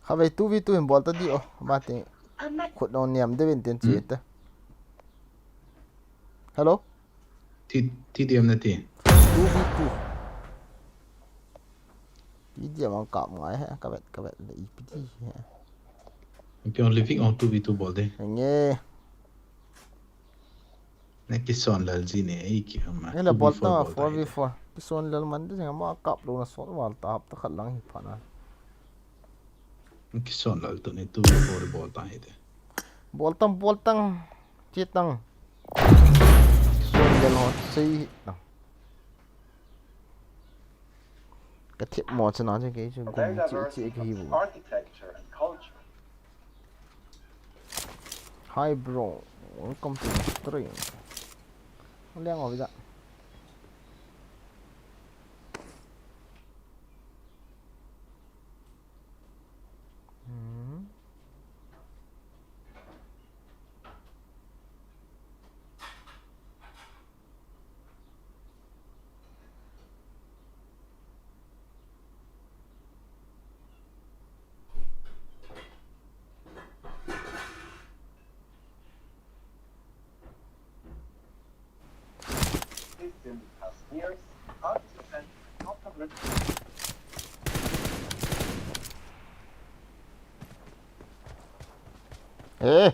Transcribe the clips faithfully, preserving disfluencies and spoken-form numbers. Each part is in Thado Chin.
Kha vei two v two hin bol ta di o. Ba ti khut nong niam de vin tin chi te. Hello? Ti, ti diam na ti. Two v two. Ti diam ang kap ngai he, ka vet, ka vet le ipi ti he. Pion living on two v two bol de. Nge. Na kison lal ji ne, ei ki ama. Nge la bol ta four v four. Kison lal man de, ma kap lo na son wal ta hap ta khat lang hi pha na. Kison lal to ne two v four bol ta hi de. Bol tang, bol tang. Chi tang. Kison lal ho sei na. Ka thip mo chana che kei chu gum chi chi ka hi bu. Hi bro, welcome to the stream. Leng o visa. Hmm. Eh.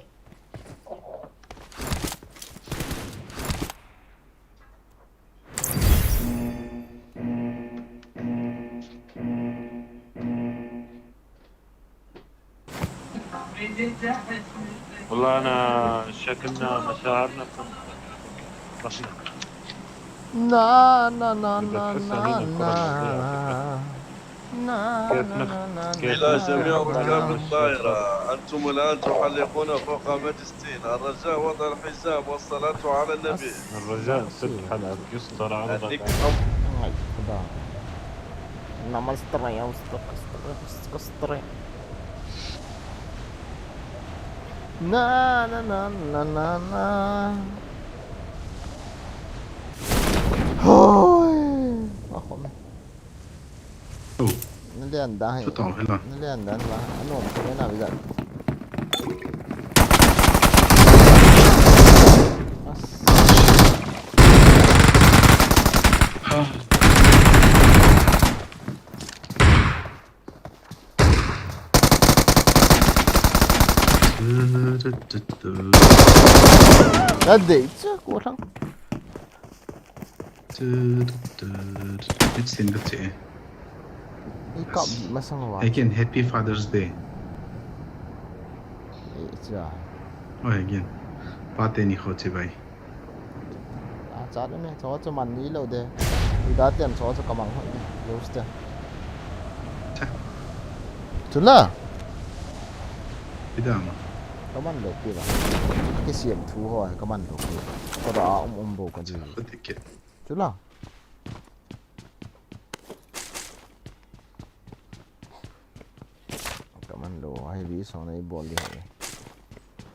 والله أنا شكلنا مشاعرنا بسيطة. نا، نا، نا، نا، نا، نا. نا، كيف نا، نخ-، نا، نا، كيف إلى نا، جميع نا، ركاب نا. الطائرة، أنتم الآن تحلقون فوق مجلس الرجاء وضع الحزام والصلاة على النبي. الرجاء تفتح الأرض يستر عرضك. يعطيك العافية. نعم، استر، يا استر، استر، استر، استر. نا، نا، نا، نا، نا، نا. هوي. أخو. Oh. Nalian da hai. Chu tong hela. Nalian da ba. Anom chu na visa. As. Ah. Ade, chu ko thang. It's in the chair. I kap masang wa. Again, happy Father's Day. Eh, cha. Oh, again. Pa te ni ho chi bai. A, cha de me, cho cho man ni lo de. I da tian cho cho kamang ho ni. Use te. Cha. Chula. Pidang. Kaman lo pi ba. Aki siam thu ho, kaman lo pi. Ko da um um bo ka ji. Sa ko ticket. Chula. Kaman lo, hai vi song nei bol di hai.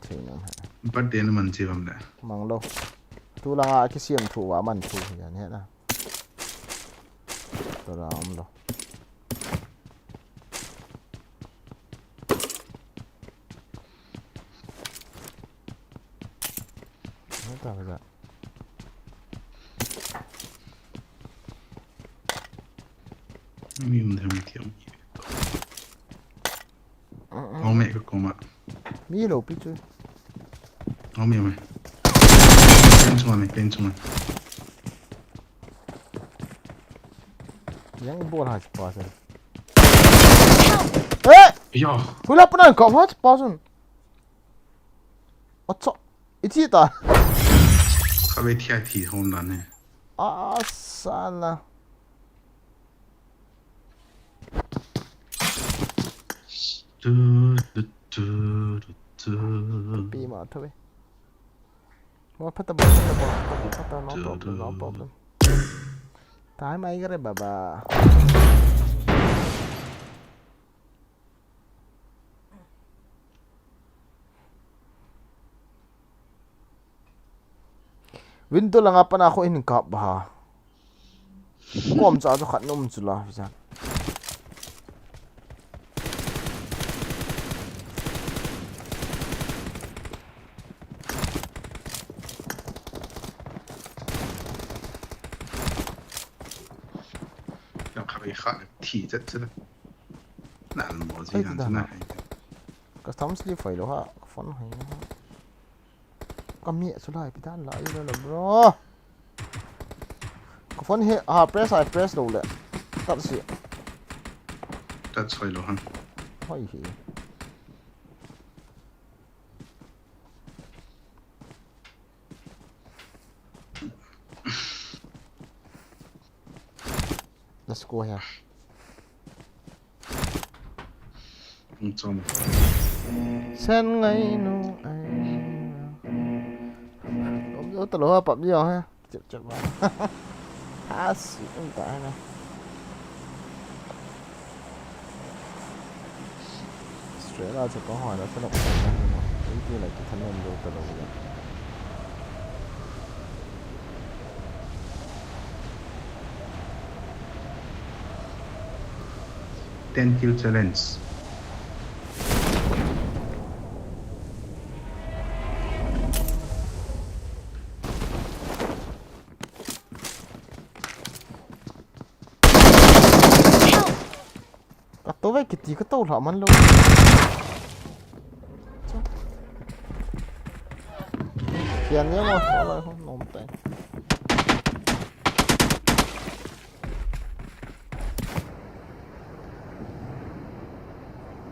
Thei nam hai. Birthday na man chi bam le. Mang lo. Tu langa kisiam thu va man thu hi jan he na. To la um lo. Nata ka. Mi um dem tiam. Au me ka koma. Mi lo pi chu. Au me me. Pen chuma me, pen chuma. Yang bol ha pa sa. Eh! Yo. Hula pa na ka ha pa sun. Acha. Iti ta. Ka ve thia thi hom dan he. Ah, sala. Tu, tu, tu, tu, tu. Pi ma tho ve. Mo phata bol, phata bol, phata bol, phata, no problem, no problem. Time ai gare baba. Window langa pana kho in kap ba ha. Kom cha chu khat nom chu la, Fijan. Yang kha kha thi chat chat. Na mo ji Ai, dan da. Chana hai. Ka thumb slip fai lo ha, ka phone hai na ha. Ka mi chu lai pi dan lai lo la, bro. Ka phone hi, ha, press, ha, press lo le. Tat si. Tat soi lo han. Hoi hi. Let's go here. Ang chom. Sen ngai nu ai. Om jo talo ha pap jo ha. Chep chep ma. Ha si um ta na. Straight out to go on. That's not. Iti like talo jo talo. Ten kill challenge. Ka to ve kiti ka to hla man lo. Kian ya ma, wala ho nom tai.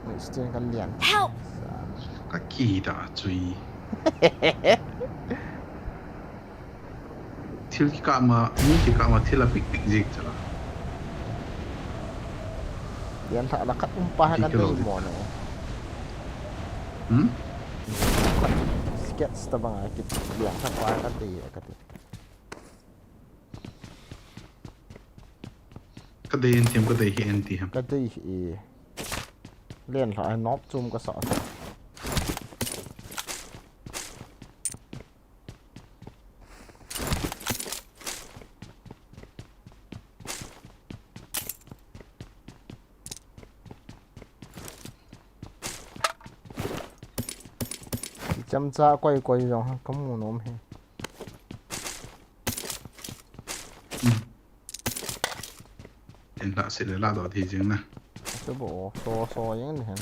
Next time ka lian. Help! Ka kida chui. Thil kikah ma, mi kikah ma thil a pik pik jik chala. Lian thah la khat um pa ha kan dei mo ne. Hmm? Khat sketch ta bang a kit lian thah pa kan dei ka ti. Ka dei en ti em, ka dei hi en ti em. Ka dei hi. Len hla ai nop chum ka sa. Chamcha koi koi jong ha, ka mu nom hi. Hmm. En la se le la do thi jing na. Te bo so so jing ni hen.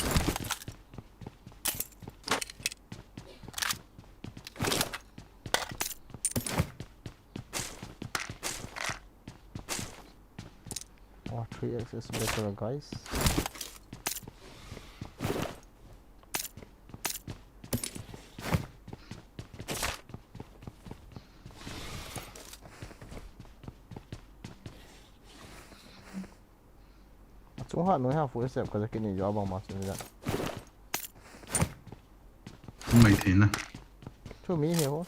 Oh, three X is better, guys. Chung ha noi ha full step ka jacket ni jo bang ma chu ni da. Mai thei na. Chu mi he ho.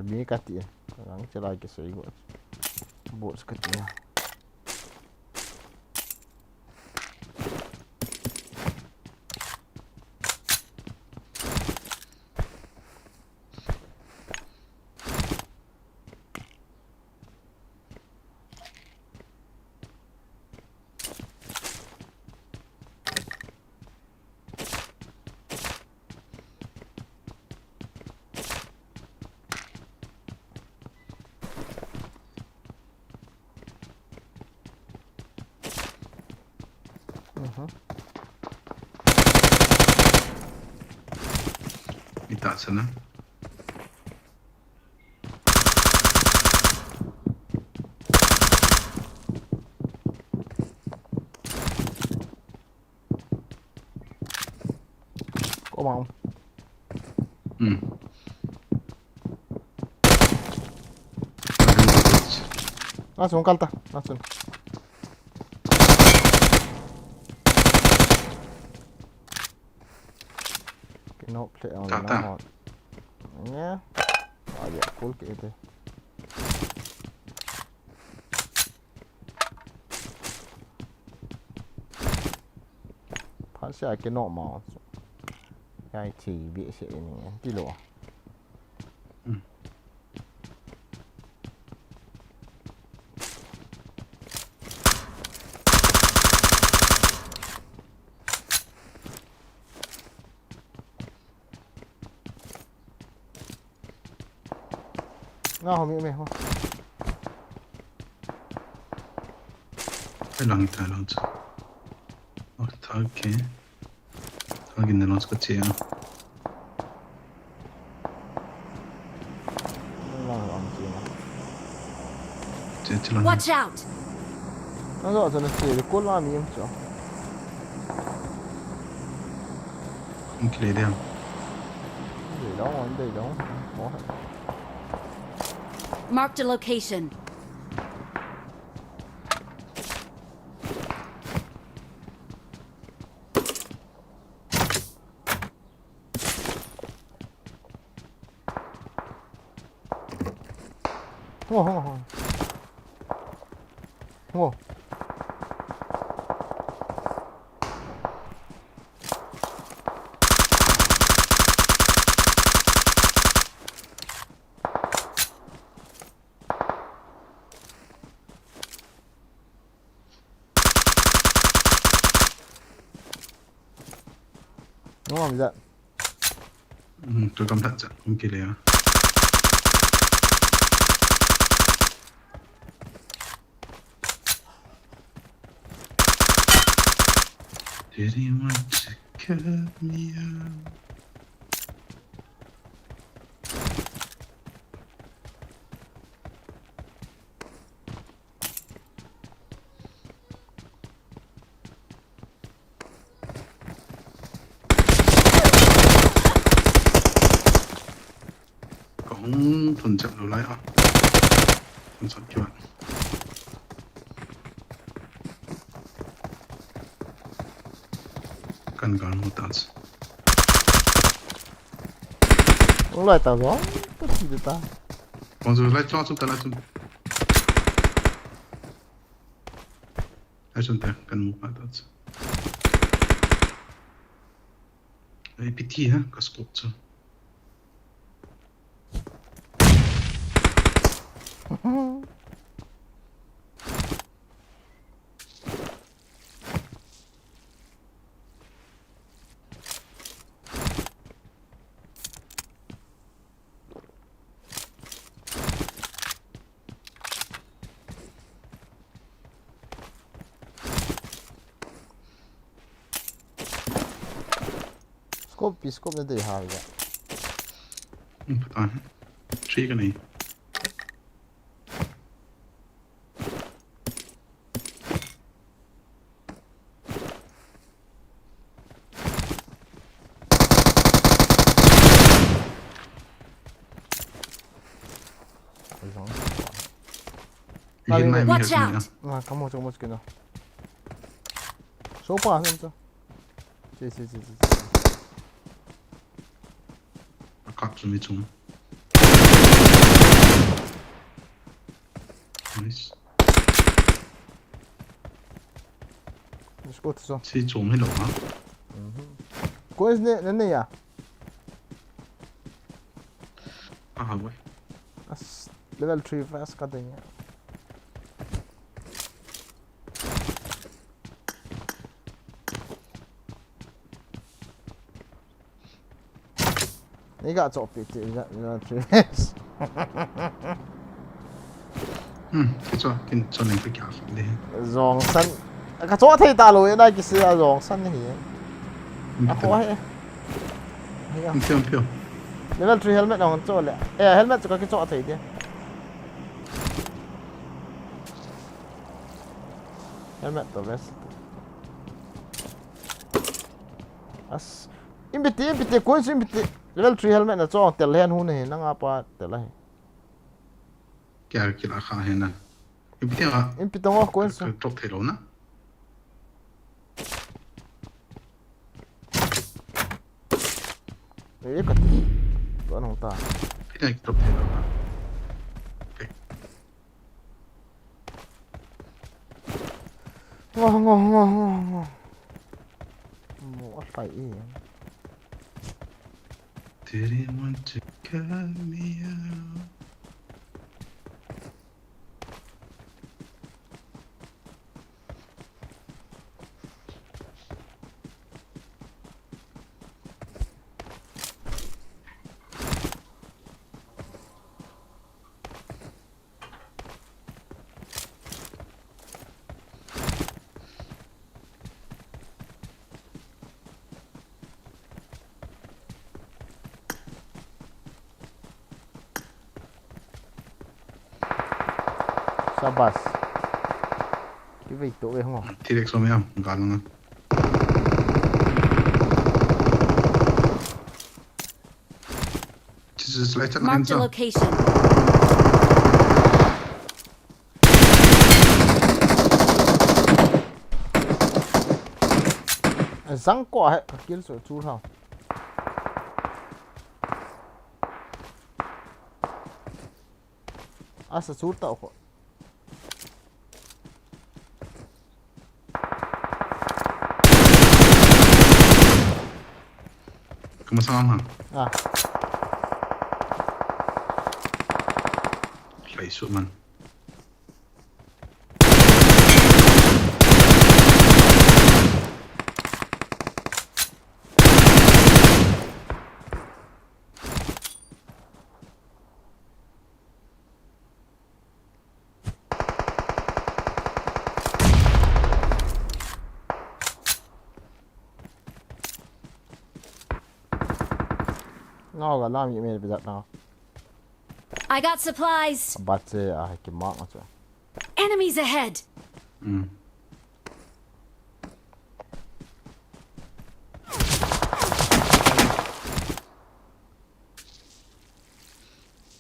Mi ka ti. Ang chelai ke sei go. Bots ka ti. Ita sana. Ko mau. Hmm. Langsung kal ta, langsung. Kino play ang ta, ta. Ya. Ah, ya, full ke ite. Phat sia kino ma. Chai thi behseh ni, ti lo. Hmm. Nga ho mi me ho. Lang ta lang cha. Oh, ta ke. Thagin na lang cha ka che. Lang lang che na. Che, che lang. Watch out! Ang sa sa na che, ko la mi yam cha. Ang kile de. Dei dong, dei dong. Oh. Marked a location. Hung o, hung o, hung o. Hung o. Ngon ja. Hmm, tu kam that cha, kum kile ya. Did he want to cut me out? Ka hung thun chep lou lai a. Thun chep kiu a. Kan gal mu ta. Hung lai ta zo. Ka thi ta. Hung zo lai chua chu ta lai chu. Ai chun ta kan mu pa ta chu. Ai piti ha ka scope chu. Scope, pi scope na dei ha ja. Hmm, pata hai. Three ka nahi. Watch out! Ah, kamu, kamu, kamu. So pa, so pa. Che, che, che, che, che. Akap chu mi chung. Nice. Let's go to zone. Si chung hi lo ha. Mhm. Ko is ne, ne, ne ya. Aha, boy. As level three vest ka ding ya. Nei ga choh pi ti, na, na, three. Hmm, kicho, kin cho ning pe kya de. Jong san. Ka cho thei ta lo, na kisi a jong san hi. Hmm, a ko he. Hi a. Hmm, pio, pio. Level three helmet nong cho le. Eh, helmet chu ka kicho thei de. Helmet to vest. As. Ipi ti, ipi ti, kun si ipi ti. Level three helmet na chong tel hen hun hi, nang apa tel hi. Kya kila kha hen na. Ipi ti nga. Ipi ti nga kun si. Ka drop thei lo na. Eh, ka ti. To nong ta. Ipi ti nga drop thei lo na. Okay. Ngo, ngo, ngo, ngo, ngo. Mo a hlai e. Didn't want to cut me out. Sabas. Kivei to ve ngo. T-Rex om ya, gal nga. Jesus, lai chan. Marked a location. Zang ko he, ka kill so chu thau. Asa chu ta ko. Kamasang ham. Ah. Lai su man. Ngau ga lam ye me be jat na. I got supplies. Bat se a ki mak a chu. Enemies ahead. Mm.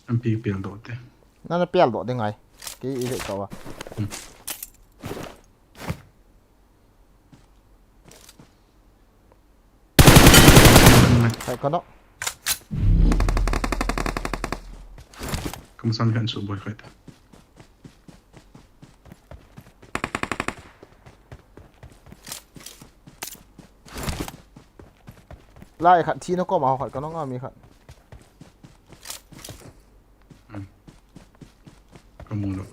An pi pel do te. Na na pel do de ngai. Ki i le ka wa. Mm. Hai kono. Kamasang kan su boy fight. Lai khat thi na koma khat ka nong a mi khat. Hmm. Ka mu lo.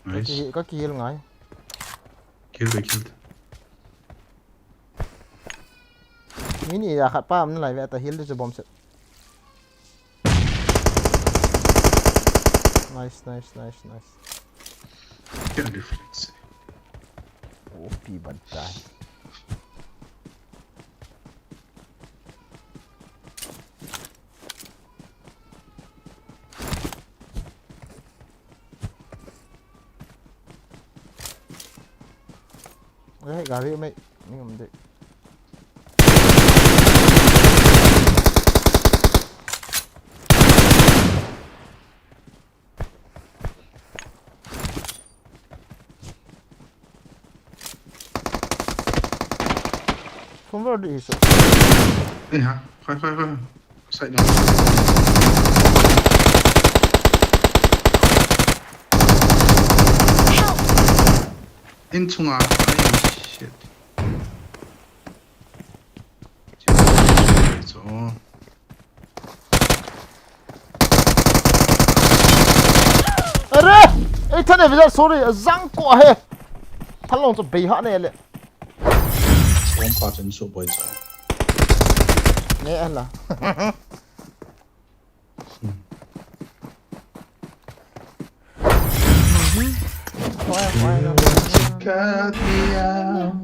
Nice. Ka ki, ka ki heal ngai. Kill, kill. Mini ya khat pa am lai ve ta heal de bomb set. Nice, nice, nice, nice. Kya difference hai? O P banta hai. Oi, gari mai, ni um de. From where do you shoot? Eh, ha? Khoi, khoi, khoi. Side down. Help! In chunga. Ai, shit. So. Are! Ei, thane, visa, sorry, zang ko he. Thalong chu bei ha ne le. Som pa chen su boy cha. Ne ala. Why, why not? Cut me out.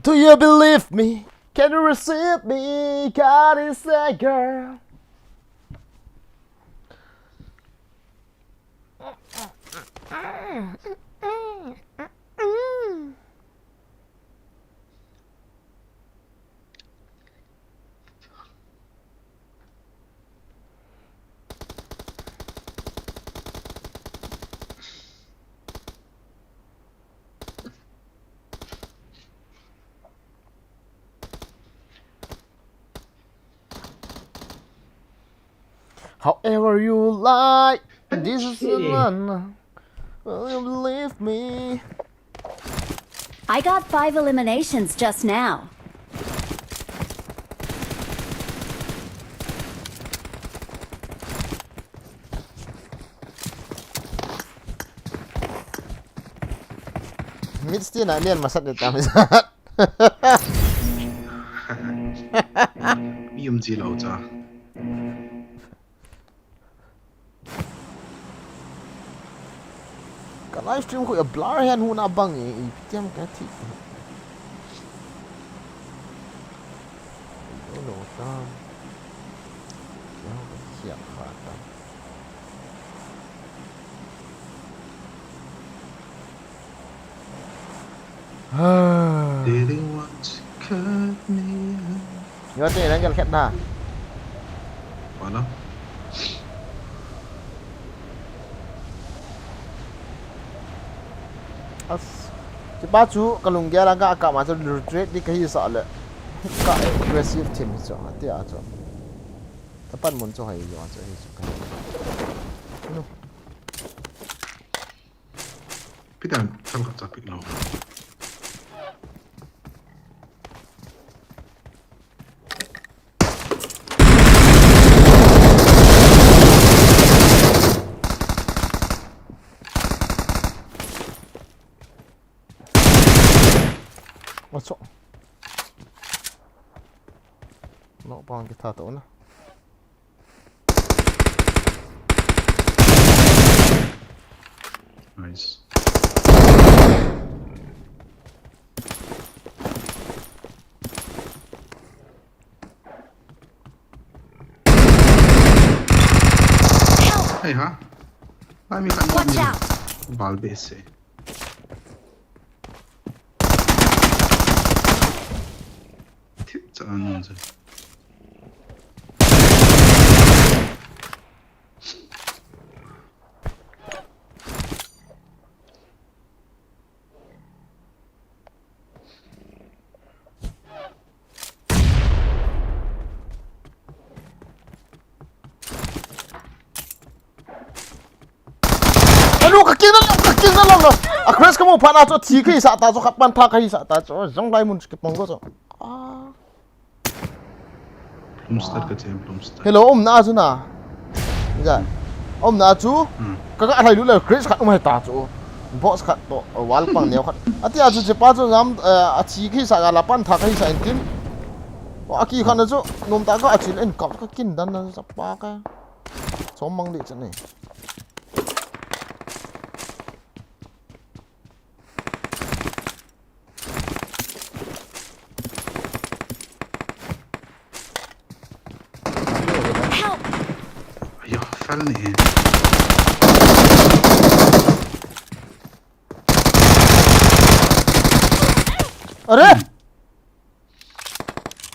Do you believe me? Can you receive me? God is a girl. However you like, this is the one. Will you believe me? I got five eliminations just now. Mid stage na lian masat de tam. Mi um ji lo cha. Ka live stream khu a blur hen huna bang e, i pitiam ka thi. Lo tam. Kya ho ka siam kha tam. Did you want to cut me off? Yo te rang gel khet na. Wala. As. Chupa chu kalung gel a ka ka ma chu retreat di kahi sa le. Ka aggressive team hi chu. Tia chu. Tapan mun chu hai yo chu hi chu ka. No. Pitan thal khat cha pick lo. What's up? No, pang kita to na. Nice. Hey ha. Ai mi kan. Watch out. Bal be se. Thip cha an se. Anu, ka kin na lang, ka kin na lang. A crash ka mu phat na chu thi kahi sa ta chu, khat pan tha kahi sa ta chu. Jong lai mun ki pong ko chu. Ah. Plumster ka che, Plumster. Hello, um na chu na. Ja. Um na chu. Hmm. Ka ka lai lu le crash khat um hai ta chu. Box khat to, wall pang neo khat. Ati a chu chepa chu jam, eh, a thi kahi sa ka la pan tha kahi sa in tin. O, a ki khat na chu, nom ta ka a chi le in ka ka kin dan na chu pa ka. Chom mang di chu ni. Help! Aya, fel ni. Are!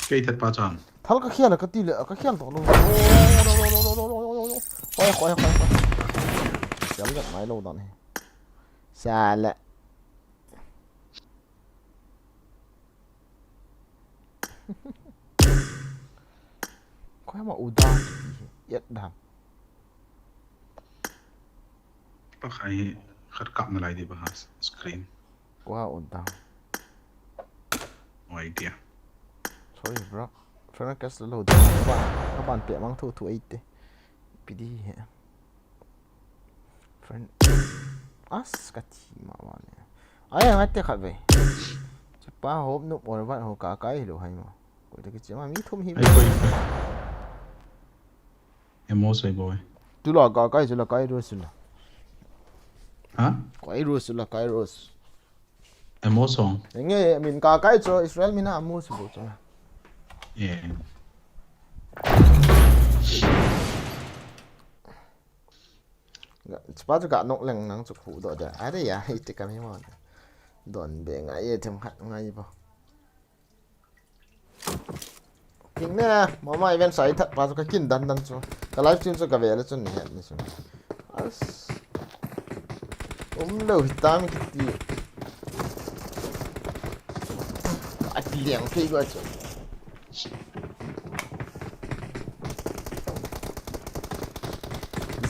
Kei that pa chang. Thal ka khial ka ti le, ka khial to lo. Khoi, khoi, khoi, khoi. Khial gat mai lo dan hi. Sala. Khoi ma u dan ti hi. Yat dan. Pa khai hi khat kap na lai di ba ha screen. Kua u dan. No idea. Sorry, bro. Friend request lo da. Ka ban, ka ban pe mang thu thu eite. Pidi he. Friend. As ka thi ma wa ne. Ai, ngai te khat ve. Chepa hop nup or van ho ka kai lo hai ma. Ko te ki che ma mi thum hi. Ai, koi. Emo sai boy. Tu la ka kai, tu la kai ro su la. Ha? Kai ro su la, kai ro su. Emo song. Nge, min ka kai chu Israel min a Amos bo chu. Yeah. Ga, chupa chu ga nok leng nang chu khu do da. Are ya, ite ka mi mo. Don be ngai ye them khat ngai bo. King ne, mama event sai that pa chu ka kin dan dan chu. Ka live stream chu ka ve le chun ni het ni chu. As. Um lo hi tam ki ti. A ti liang phei go chu.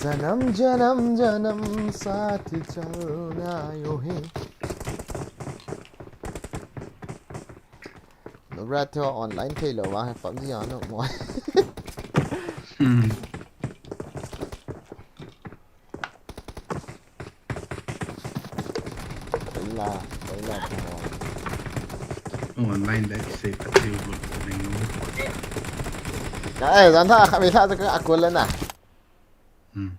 Janam janam janam saath chalna yo hai. Nubra thua online thei lou vang hi PUBG a no mo. Hmm. Paila, paila thua. Online le sei pati u lo ning no. Ka, eh, jan tha kha mi tha ka akol na. Hmm.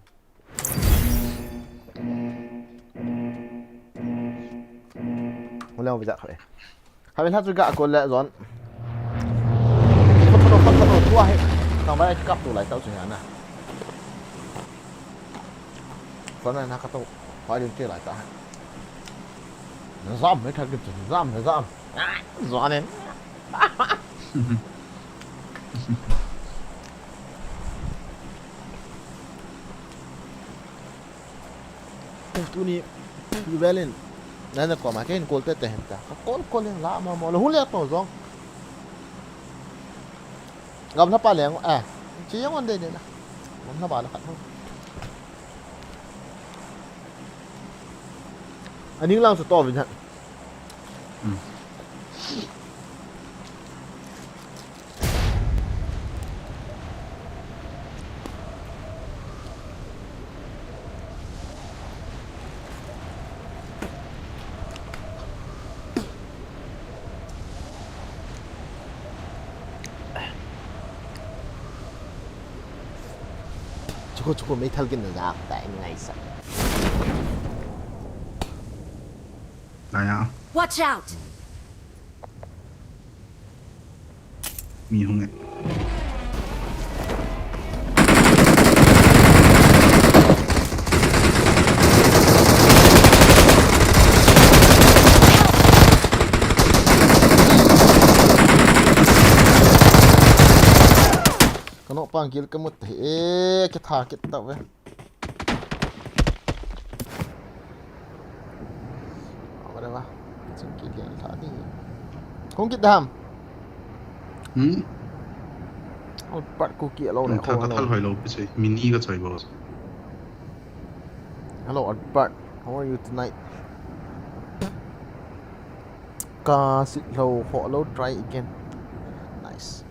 Hule mo bijak khabe. Khabe lha chu ga kol le jon. Khabe lha chu ga kol le jon. Kap tu lai tau chu na. Khabe lha ka tu. Khabe lha chu lai ta. Zam me tha ki zam zam. Jon ne. Tuni, Velin. Nana koma, ke in kol te te hen ta. Ka kol kol in la ma mo, lo hule to jong. Gam na pa leng, eh. Chi yang on de de na. Gam na ba la khat ho. Aning lang su to vin ha. Hmm. Chuko, chuko, meithal kin na jak tai ngai sa. Naya. Watch out! Mi hung e. Kano pang gil ka mut e, ke tha kit ta ve. Whatever. Chingki lian lha di. Hung kit dam. Hmm? Alpat ku ki alo le. Tha ka thal hoi lo pi sei. Mini ka choi bo. Hello, Alpat. How are you tonight? Ka sit lo, ho lo, try again. Nice.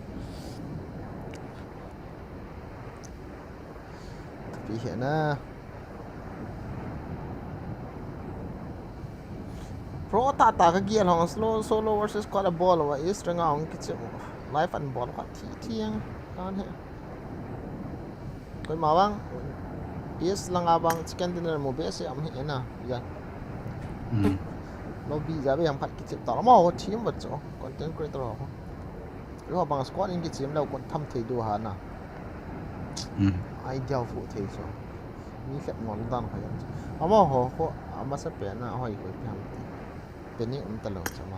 Tapi hi na. Pro ta ta ka gel hong solo, solo versus squad a bol wa is ranga hong kichim. Life an bol kha thi thi ang kan he. Koima vang is langa vang chicken dinner mo be se am hi na. Ya. Hmm. Lobby ja be ham khat kichim ta ma ho team va cho. Content creator ho. Lo bang squad in kichim lo kon tham thei du ha na. Hmm. Idea fu thei so. Mi khat ngol dan kha yam. Ama ho ho, ama sa pe na hoi ko tham. Pe ni um ta lo cha ma.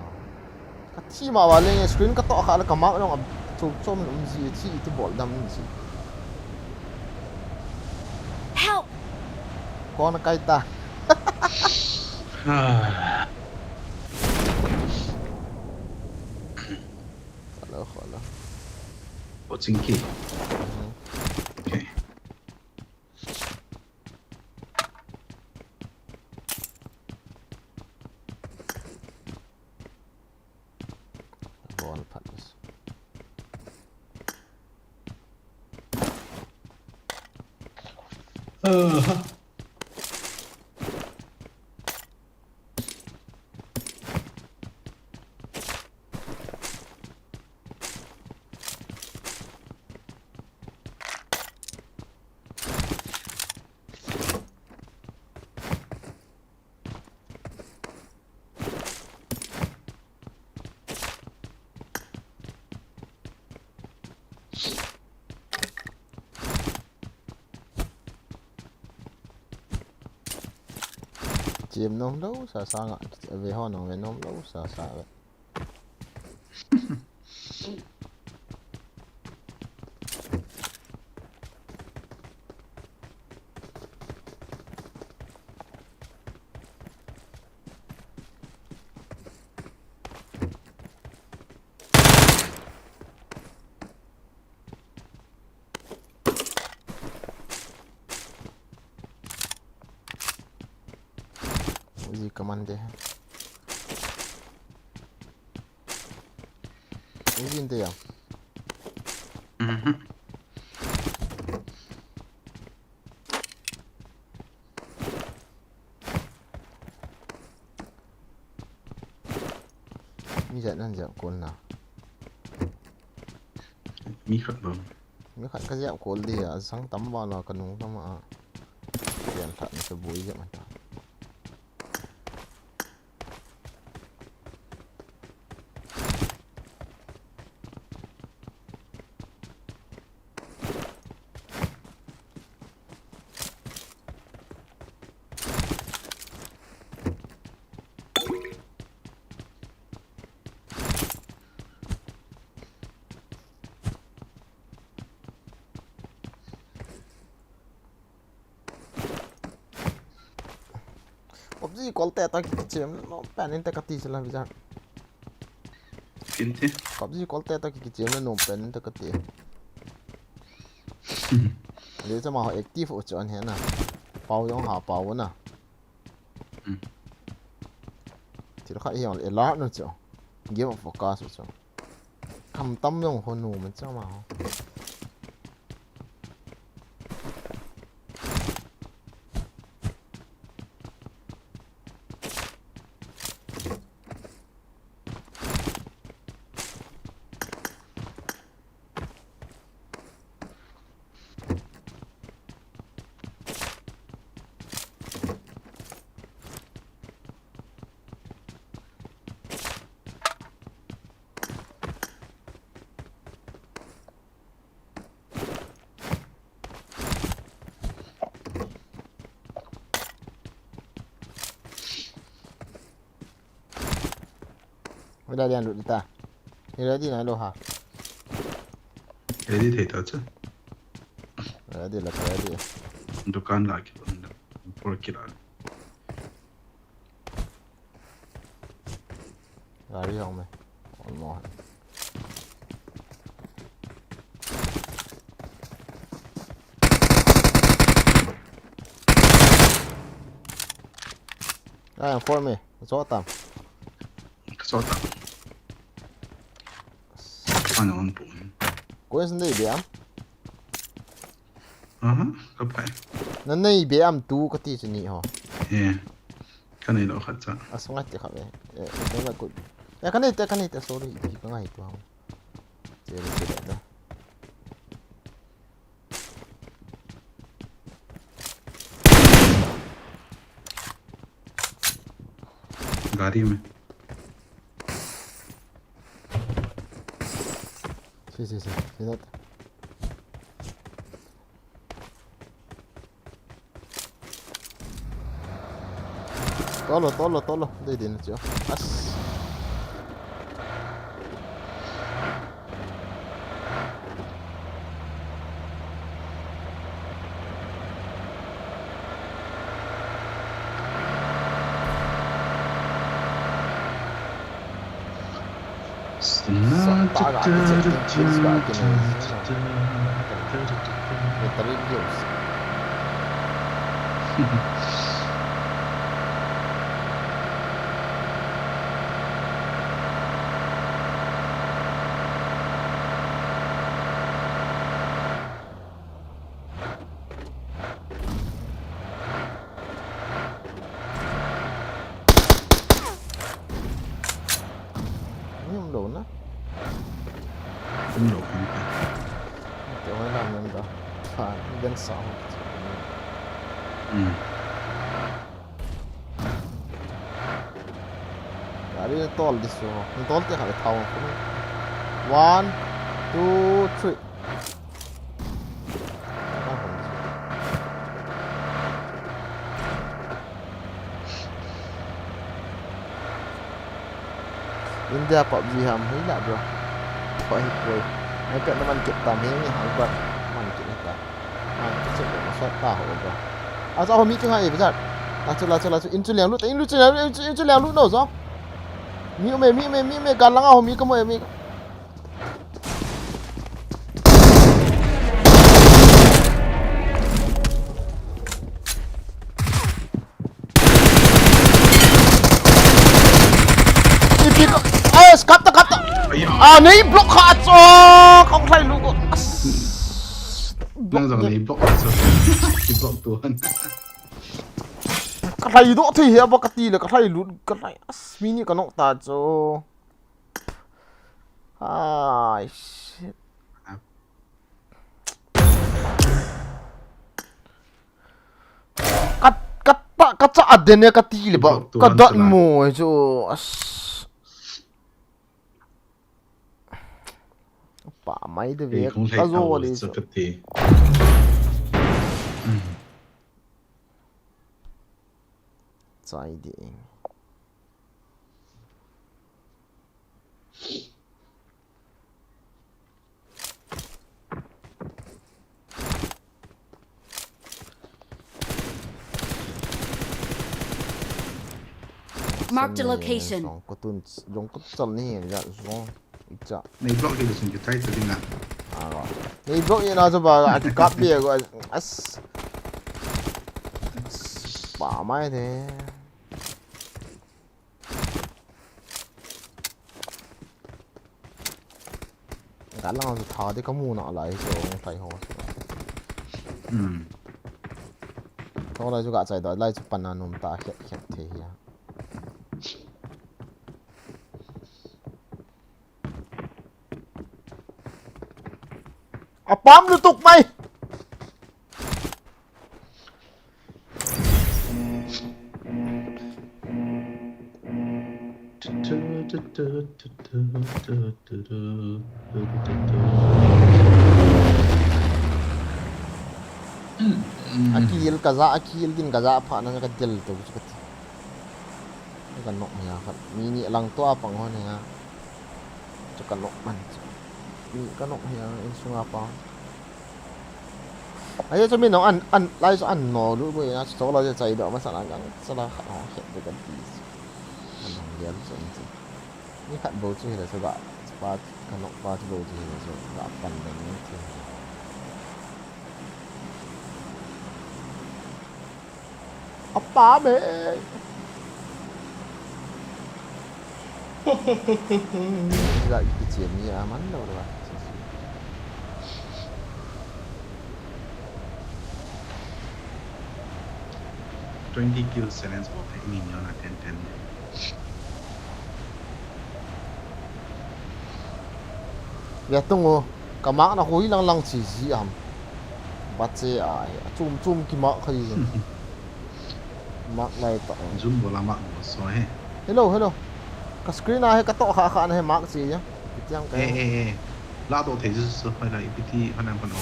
Ka thi ma wa le screen ka to kha la ka mak long a chu chom um ji chi tu bol dam ji. Help! Kon kai ta. Ah. Hello, hello. Watching key. Mhm. Okay. Ball phat. Uh-huh. Chem nom lou sasa nga, ve ho nong ve nom lou sasa ve. Monday. Ijin te ya. Mhm. Mi jat nan jat kol na. Mi khat bang. Mi khat ka jat kol dia, sang tam ba la ka nung tam a. Yan khat na sa bui jat mata. PUBG kol te ta kichem nom pen inte kati sila bijan. Kinti. PUBG kol te ta kichem nom pen inte kati. Le chama ho active u chon he na. Pau jong ha pau na. Hmm. Thil khat hi jong le alert nu chu. Game of focus u chu. Kham tam jong ho nu man chama ho. Wala diyan lut ta. Ni ready na lo ha. Ready thei ta chu. Ready la ka ready. Dukan la ki. Por ki la. Gari hong me. One more. Ai, for me. Ka chol tam. Ka chol tam. Ano ang po. Kuya, sandali, di am? Aha, ka pai. Na nei be am tu kati chu ni ho. Eh. Ka nei lo khat cha. A sunga ti kha be. Eh, ka na ku. Ya ka nei te, ka nei te, sorry. Ipi ka ngai tu ham. Te te te. Gari mein. Si, si, si. Si, not. Tolo, tolo, tolo. Dei din chu. As. Sa ta ga ti chet, kills ga kinei. Battery kills. Ni um lo na. Um lo. Te hoi lam nem da. Pha, den sa ho. Hmm. Gari tol di su. Tol te ha thau. One, two, three. India PUBG ham hoi la bro. Hoi hoi. Ai pe na man kit tam hi ni hal bat. Man kit ni ta. Man kit se na sat ta ho bro. Asa ho mi ka ngai e bro. La chu la chu la chu in chu liang lut in chu liang lut in chu liang lut no zo. Mi me mi me mi me ka langa ho mi ka mo e mi. As, kap ta, kap ta. Aya. Ah, nei block kha cho. Kong lhai lu ko. As. Nang jong nei block cho. Ki block tu han. Ka lhai doh thei he ba ka ti le ka lhai lut ka lhai. As, mi ni ka nok ta cho. Ai, shit. Ka, ka, ka, ka cha a den e ka ti le ba. Block tu ka han dot chala. Mo e chu. As. Pa mai de ve. Ei, kong ka lhai zo tau le sa chu. Ka ti. Chai de. Mark the location. Jong ko tun, jong ko chal ni ya jong. Icha. Nei block hi sun ki try ta ding a. Ah, nei block ina jo ba a ki kap be go as. Pa mai de. Ka lang tha de ka mu na lai so thai ho. Hmm. Tho lai chu ka chai da lai chu pan na num ta khet khet the hi a. A pam lutuk mai. A kill ka ja, a kill din ka ja pha na ka del to chu ka ti. Ka nok hia khat. Mi ni lang to a pang hon hia. Chu ka nok man chu. Mi ka nok hia insunga pa. Ahi chu mi nong an, an, lai chu an no lu bu ina chu to lo je chai do ma sa la gang sa la khat ho khet de ka ti. An hong gel chu an chu. Ni khat bo chu hi la chu ga pa ka nok pa chu bo chu hi la chu ga pan de ni chu. Apa be. Ga ipi chem ni a man lo lo. Twenty kills challenge bol thei ni ni na ten ten. Ya tung o. Ka mark na hui lang lang chi ji am. Ba che a, a chum chum ki mark khai. Mark lai ta. Zoom bola mark bo so he. Hello, hello. Ka screen a he ka to kha kha na he mark chi ya. Kitiang ka. Eh, eh, eh. La to thei su su, hoi la ipiti, hoi lang pan o.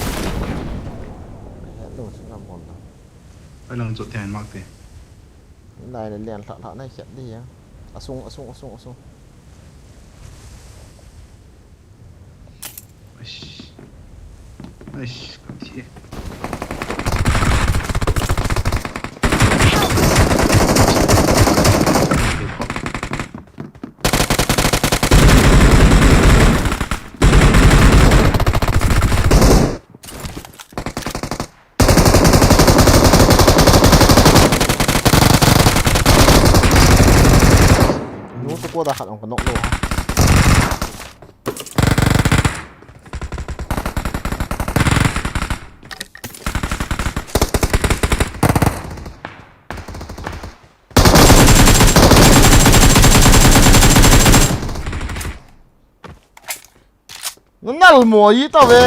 Hello, chu lam hon la. Hoi lang jot thei mark te. Lai le lian lha lha na khet di ya. Asung, asung, asung, asung. Eish. Eish, ka thi. Nu tu ko da khat ong ka nok lo ha. Na nal mo yi ta ve.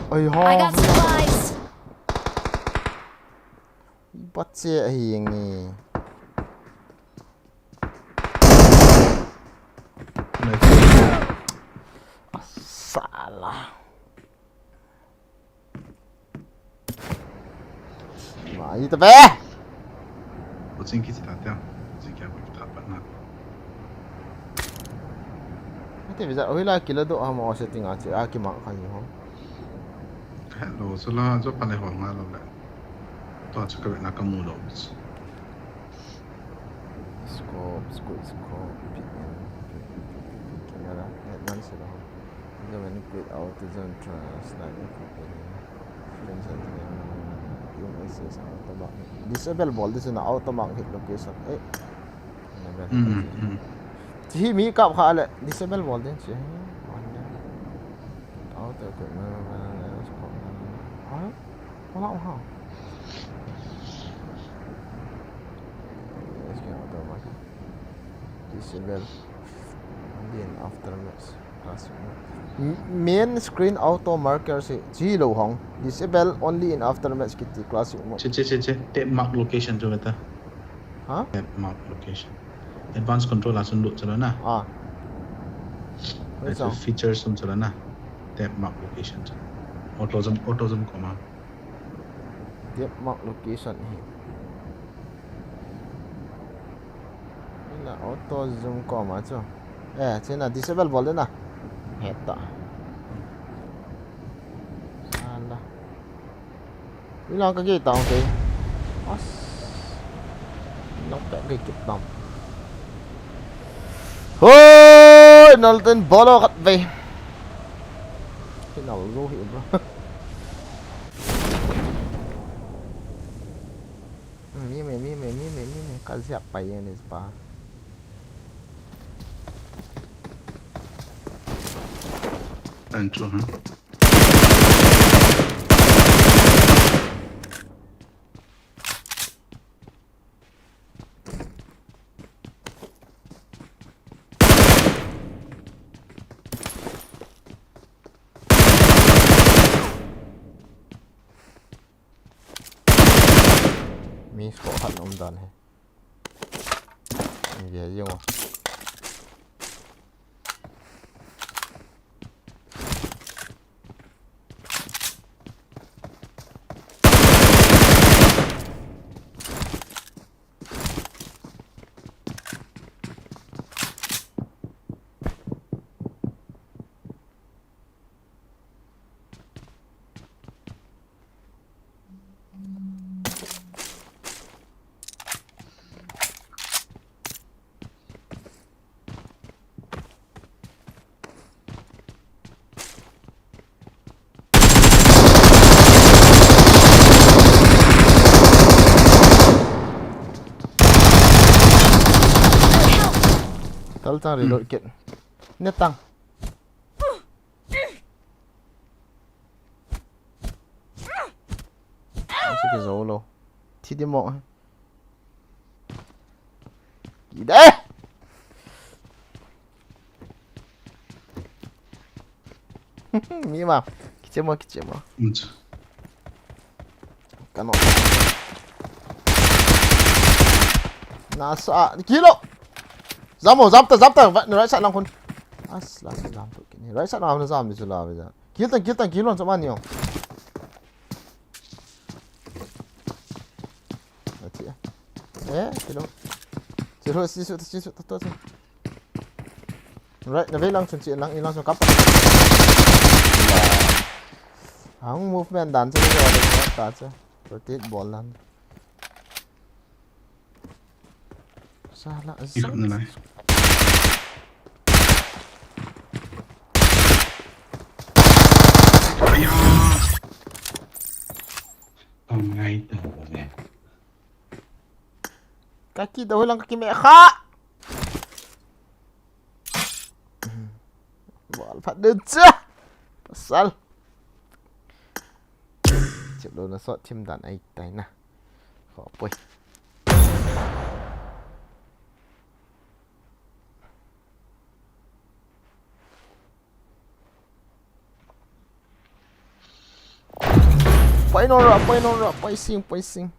Oi ho. I got supplies. Bache ahi nge. Sala. Mai ta be. Ko ching ki ta ta. Ching kya ko ta pa na. Ate visa oi la kila do ama o setting a che a ki ma kha ni ho. Hello, so la jo pa le ho nga lo le. To chu ka na ka mu lo. Scope, scope, scope, P M, P M, P M, P M, camera, advance lo. Zoom and quit, auto zoom, trans, sniper, P M, film sensor, yung S S, auto mark. Disable bol ding chu na auto mark hit location. Eh. Never hit. Hmm, hmm. Chi hi mi kap kha le disable bol ding chi. Auto equipment, scope. Huh? Wala ha. Let's get out of my. Disable. Only in aftermath. Classic mode. M-, main screen auto marker se chi lo hong. Disable only in aftermath kiti classic mode. Che, che, che, che. Tap mark location chu beta. Ha? Tap mark location. Advanced control a chun lut chu lo na. Ah. Oi, features chun chu lo na. Tap mark location chu. Auto zoom, auto zoom koma. Tap mark location hi. Ina auto zoom koma chu. Eh, chena disable bol ding na. Heta. Ala. Ina ka ki tang te. As. Nang pe ki kit tam. Hoi, nal ten bolo kat ve. Kinal lo hi, bro. Mi me, mi me, mi me, mi me. Ka ziak pai yang ni pa. Ancho, ha? Mi squad khat um dan he. Ve jeng o. Tal tang reload kit. Net tang. Ang sige, Zolo. Thi di mo. Kide! Mi ma. Kiche mo, kiche mo. Unch. Kano. Nasa. Kilo! Zamo, zamta, zamta. Right side lang khun. As, last zamta. Right side lang zam di sula. Kill tang, kill tang, kill on sa man yo. Ati. Eh, kilo. Kilo, si su, si su, to, to, si. Right, na ve lang chun chi lang, in lang chun kap. Ang movement dan chu, ta chu. Rotate bol lang. Sala, ikut nilai. Ayah. Pangai tahu deh. Kaki dah ulang kaki mekha. Bol phat dun cha. Pasal. Chip lo na sot thim dan ai tai na. Kho poi. Pai non ra, pai non ra, pai sing, pai sing.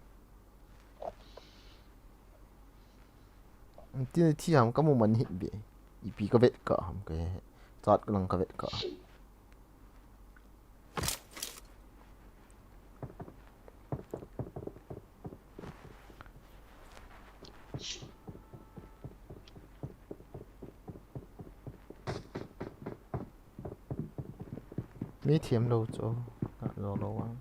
Tin thi ham ka mu man hit be. Ipi ka vet ka ham ka he. Chat ka lang ka vet ka. Mi thiam lo chu, ka lo lo vang.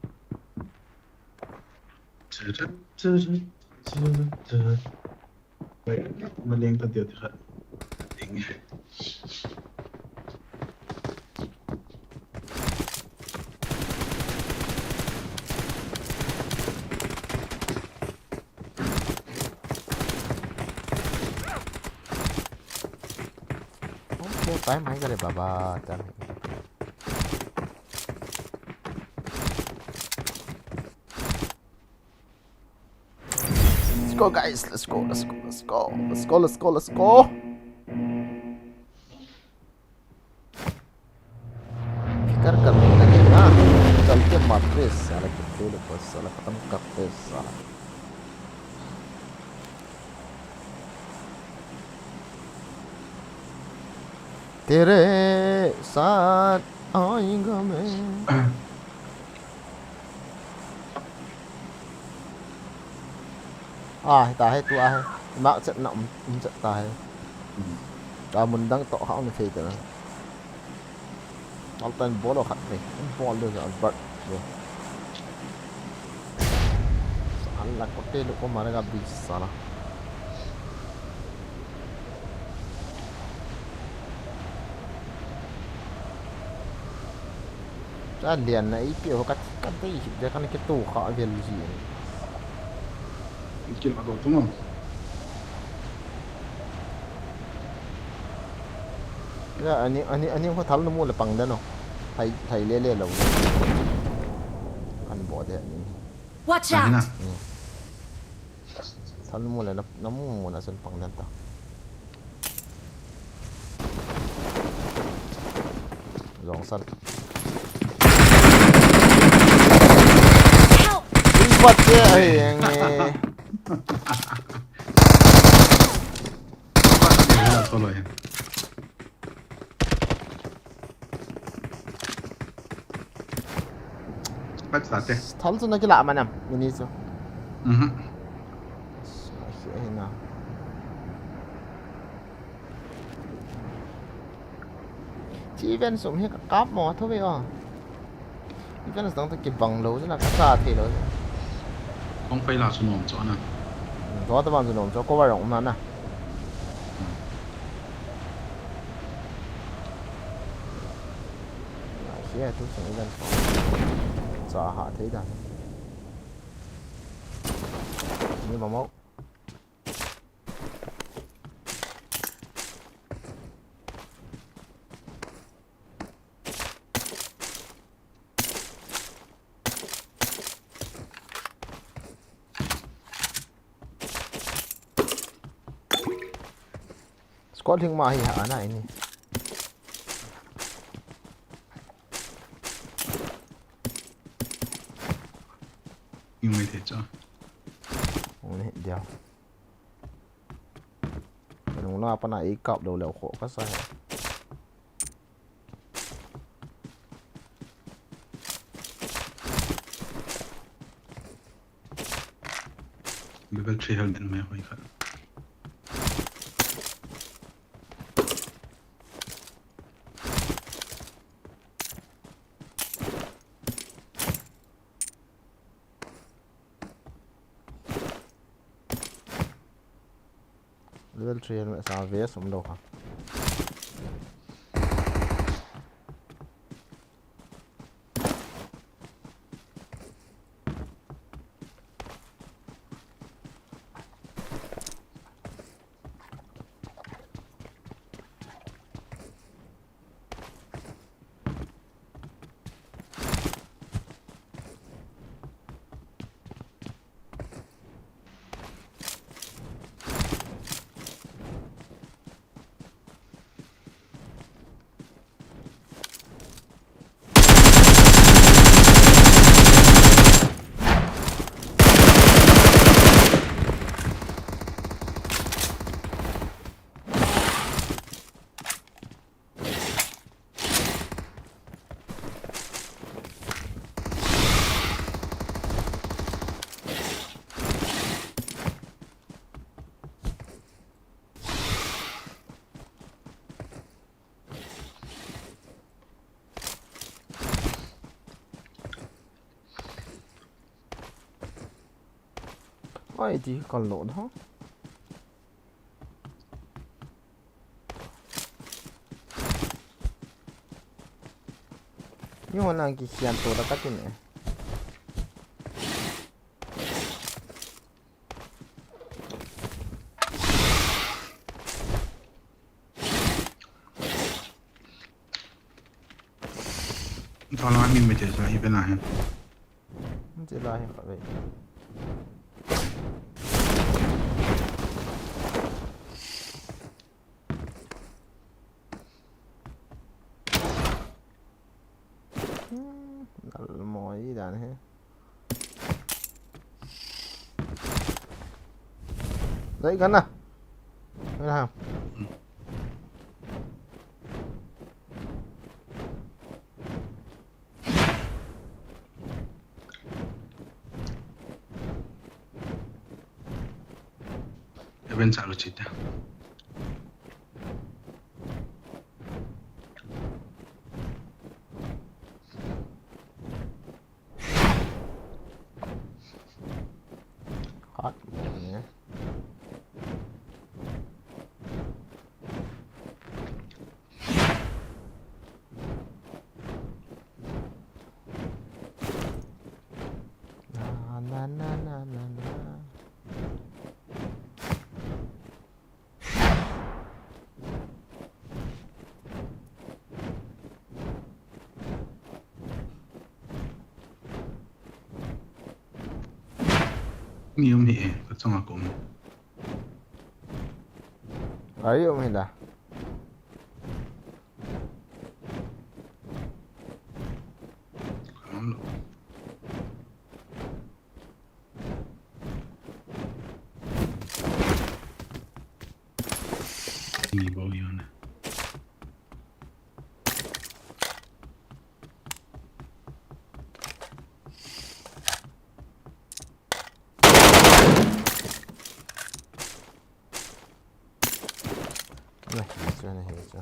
Maleng ta dia ti kha. Ding. Okay, bye, bye, bye, bye. Let's go, guys. Let's go, let's go, let's go. Let's go, let's go, let's go. फिकर करने लगे ना, चल के मारते साला, कितने लोग बस साला खत्म करते साला। तेरे साथ आएगा मैं। Ah, ta hai, tu a hai. Mak chet na um, um chet ta hai. Hmm. Ta mun dang to ha um thei ta na. Altan bolo khat thei. Bol do ja bat do. Sa an la ko te lo ko mara ga bi sala. Cha lian na ipi ho kat, kat dei hi, de kan ke tu kha vel ji. Kil a do tu mo. Ya, ani, ani, ani ho thal nu mu le pang de no. Thai, thai le le lo. Kan bo de ani. Watch out! Ani na. Hmm. Thal mu le na, na mu mu na sen pang den ta. Jong san. Help! Ipat che ai ang e. Pat sa te. Thal chu na kila manam, mini chu. Mhm. Ai, ai na. Chi event sum hi ka kap mo tho ve o. Event dang ta kibang lo chu na ka sa thei lo. Kong pai la chu nom chu na. Hmm, to ta ban chu nom chu cover rong na na. Hmm. Ai, hi tu sung event sum. Cha ha thei dan. Ni ma mau. Squad hing ma hi ha ana ini. Yung mai thei cha. Ong ni dia. Nung na pa na i kap lo lo kho ka sa. Level three hel den mai hoi khat. Level three helmet sa vest um lo kha. Ai, ti kal lo na. Hon lang kikhen to la ka tin e. Tala ni me te sa hi pe na he. Ti la hi kha ve. Hmm, nal mo i dan he. Dai gana. Gana. Even sa luchita. Hot. Na, na, na, na, na, na. Mi um hi e, ka chunga ka um. Ai, um hi da. Ka um lo. Ni bau yon. Nahi chu, nahi chu.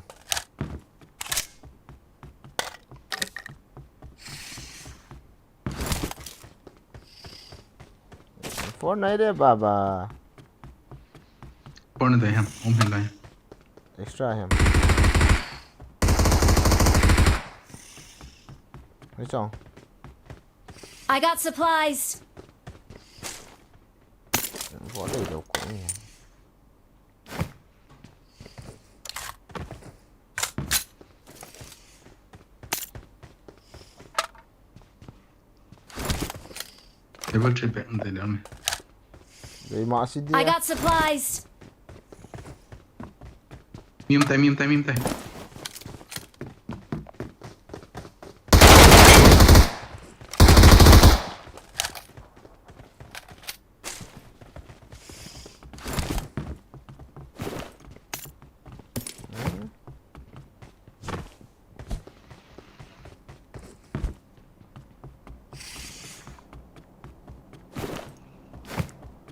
Four nai de baba. Four nai de ham, um hin lai. Extra ham. Ni chong. I got supplies. Four nai de ko ni. Level three bag nte le me. Dei ma si dia. I got supplies. Mi um tai, mi um tai, mi um tai.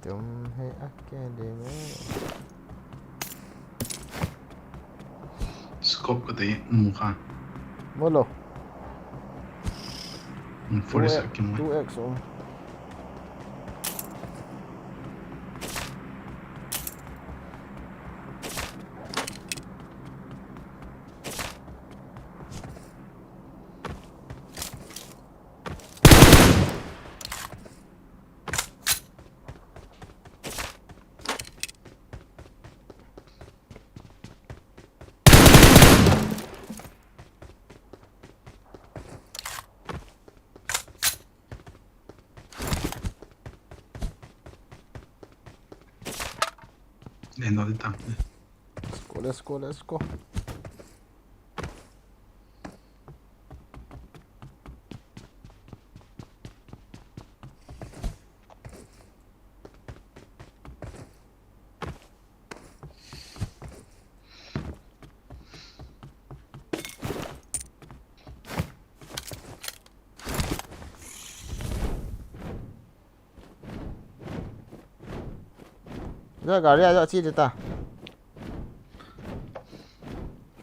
Tum hai akademi. Scope ka te mu kha. Molo. Hmm, forest aki mo. Two X, oh. Let's go, let's go, let's go. Gari aja chi deta.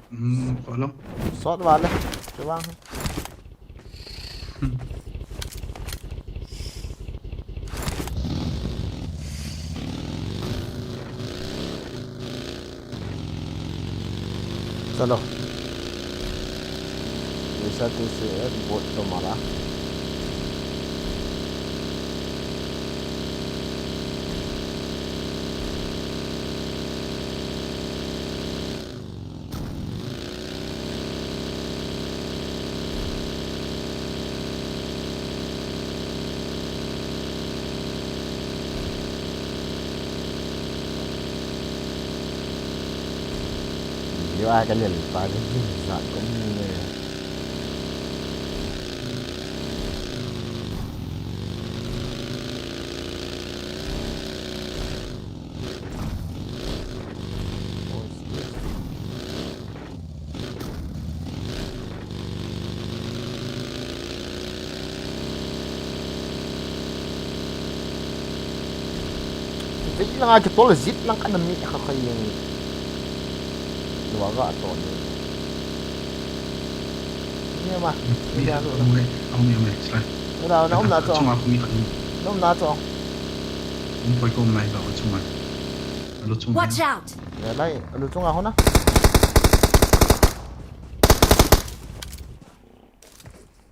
Hmm, follow. Shot wale. Chubang. Hmm. Chalo. Isa tu si et bot to mala. Yo a ka lel pa ka jin sa ka ni ne. Vei langa kitol zit lang kana mi kha kha yeng. Lua ga to ni. Ni ma. Mi ya lo. Aum e, aum e, aum e, sila. Ura, na um na to. Chunga khu mi khat ni. Na um na to. Um poi ko um nai ba chunga. Alo chunga. Watch out! Ya lai, alo chunga ho na.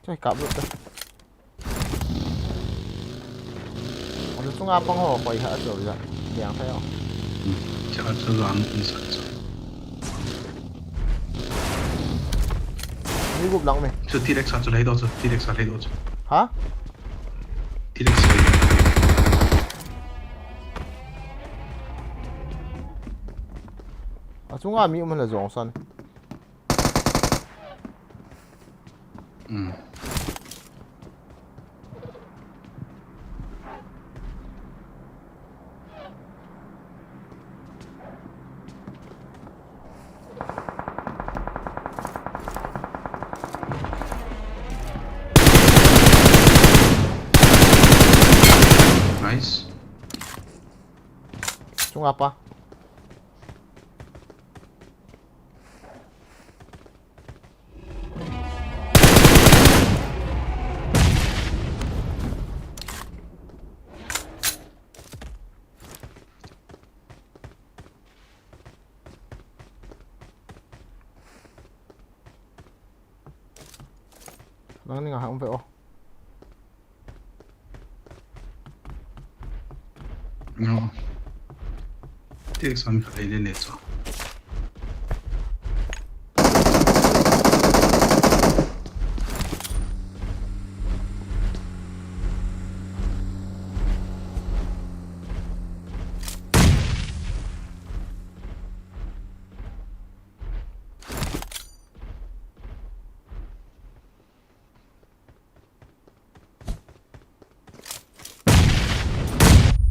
Choi kap lo ta. Alo chunga pang ho koi ha chol ja. Liang thei ho. Cha cha lo am in sa cha. Ni gup lang me. Chu T-Rex sa chu lei do chu, T-Rex sa lei do chu. Ha? T-Rex sa. A chunga mi um la jong san. Hmm. Nice. Chunga pa. Nang ni nga hang ve o. No. Ti exam khat ei le le chu.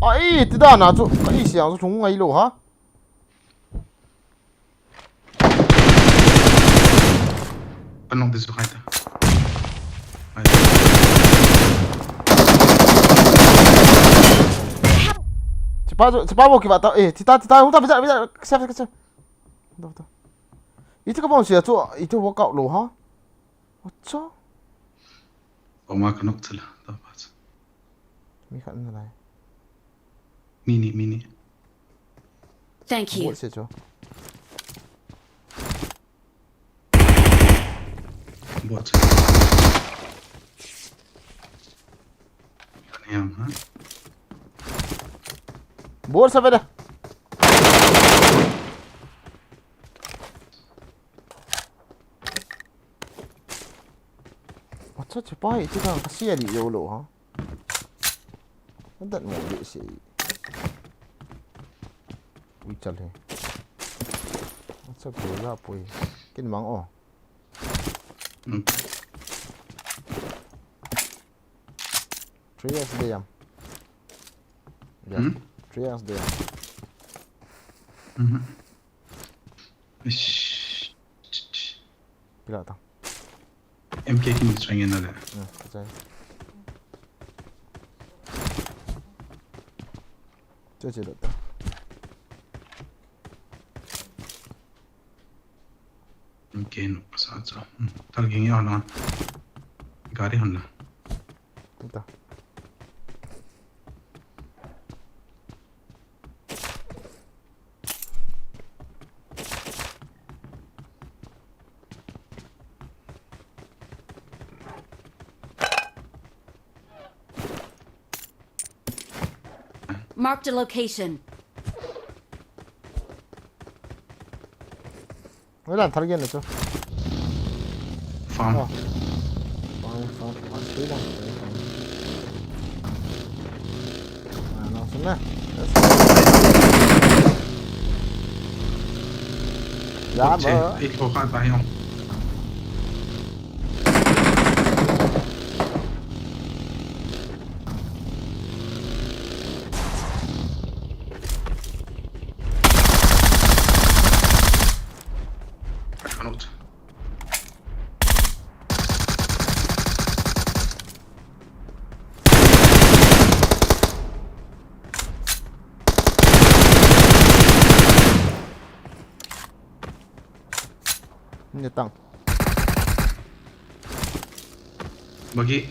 Ai, ti dan a chu, ka i siang chu lhung ngai lo ha. Ka nok ti chu khai ta. Khai ta. Chipa chu, chipa bo ki ba ta, eh, ti ta, ti ta, hung ta, bi ta, bi ta, ka sia, ka sia. Hung ta, hung ta. Iti ka bom sia chu, iti workout lo ha. Acha. Oma ka nok chala, ta pa chu. Mi khat na lai. Mi ni, mi ni. Thank you. Bot se chu. Bot se. Kan yang, ha? Bot sa beda. Acha, chipa hi, iti kang ka sia li yo lo, ha? Adat mo li si. Ui, chal he. Acha, pui la, pui. Kin mang, oh. Hmm. Three S D M. Ya, hmm? Three S D M. Mhm. Ish. Kila ta. M K kin strength na le. Hmm, ka chai. Che che da ta. Ken sa cha. Hmm. Tal ging ya na. Gari hon la. Ita. Marked a location. Wala, target na chu. Farm. Oh. Farm, farm, farm. Three lang, three lang. Ah, no, sana. That's Ya, okay, ba. Ito ka tayo. Ano? Ni tang. Bagi.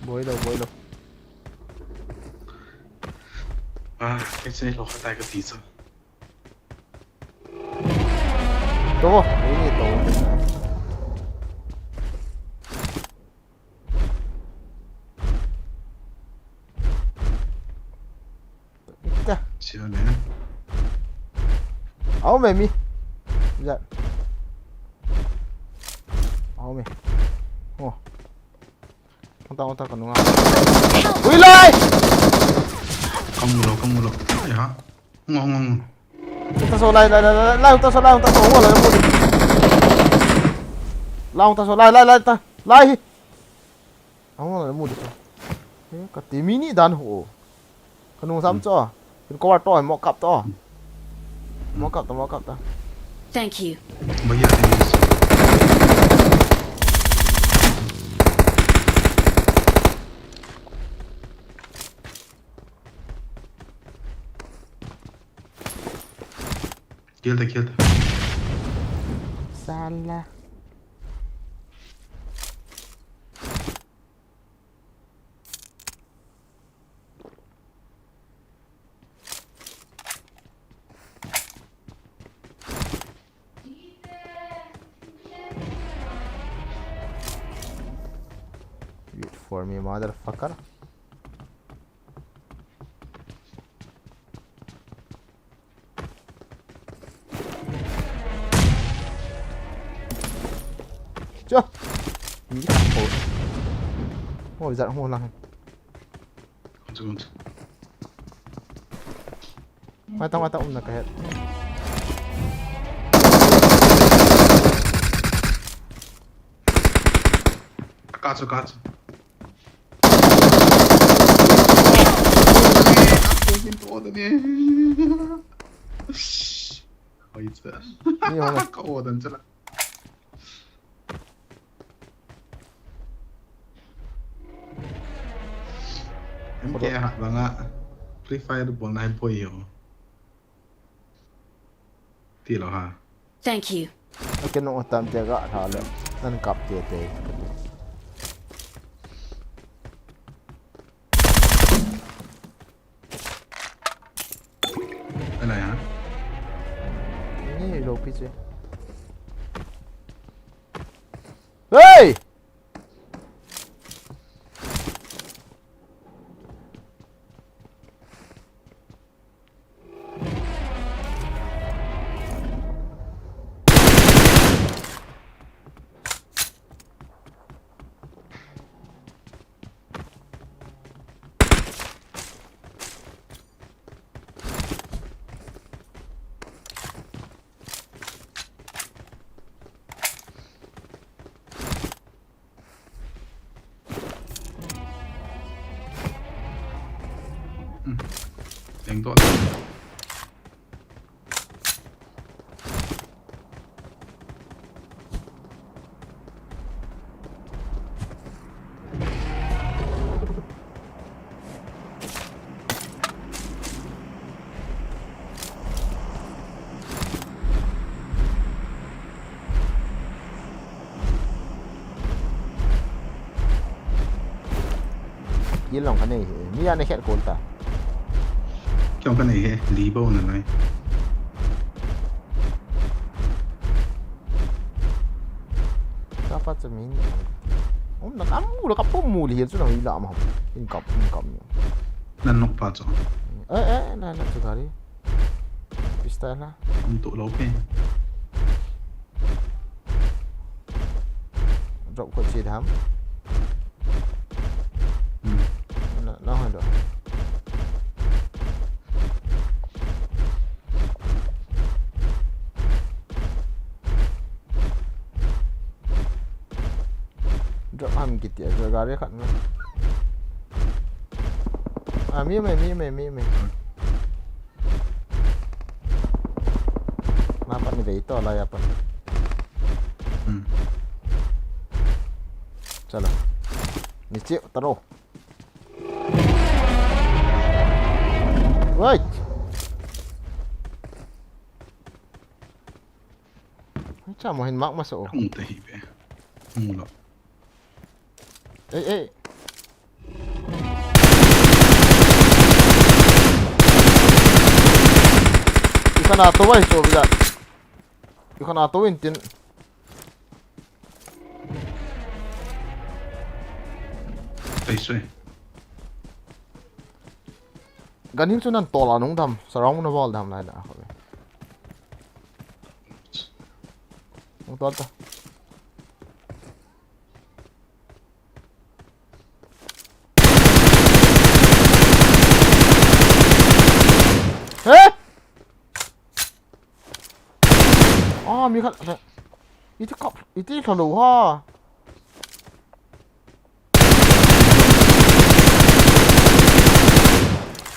Boi lo, boi lo. Ah, kei chun lo khat tai kati chu. To, ini to. Ita. Siya na yan. Ako, Memi. Diyan. Ako, me. Oh. Unta, unta, kanu nga. Uy, lai! Kamu lo, kamu lo. Ay, ha? Ngong, ngong. Unta so, lai, lai, lai, lai, lai, unta so, lai, unta so. Ngong, lai, ngong. Lai, unta so, lai, lai, lai, ta. Lai. Ang wala mu de. Eh, kati mini dan ho. Kanu sam cho. Kin ko war to, mo kap to. Mo kap to, mo kap to. Thank you. Bagi ya. Kill ta, kill ta. Sala. Wait for me, motherfucker. Cha. Ni ka ho. Ho, zat ho lang. Kuntu, kuntu. Mata, mata, um na ka het. Kachu, kachu. Oi, cha. Ni ho na. Ka odan chala. M K ha banga Free Fire bol nai poi yo. Ti lo ha. Thank you. Ake no tam te ga tha le. Nan kap te te. Ala ya. Ni lo pi che. Hey! Hmm. Teng to. Kill jong kanei e. Mi ana het kol ta. Kill jong kanei e. Li bou na nai. Kapa chu min. Hom na kam mu la ka pom mu li hian chu nang i la ma hom. In kap, in kap ni. Nan nok pa chu. Eh, eh, na, na chu gari. Pistol la. Hom tu lo pe. Drop ko chi dam. Hmm. Na, na hon do. Drop ham kiti a, drop gari khat na. Ah, mi mai, mi mai, mi mai. Na pa ni vei to la ya pa. Hmm. Chalo. Ni chi taro. Wait. Cha mo hin mak ma so. Hung te hi be. Hung lo. Ei, ei. Ikan ato wai so bila. Ikan ato win tin. Ei, so. Ganhing chu nan tol a nung dam, surround na wall dam lai da. Nung tol ta. He? Ah, mi khat. Iti kap, iti thalo ha.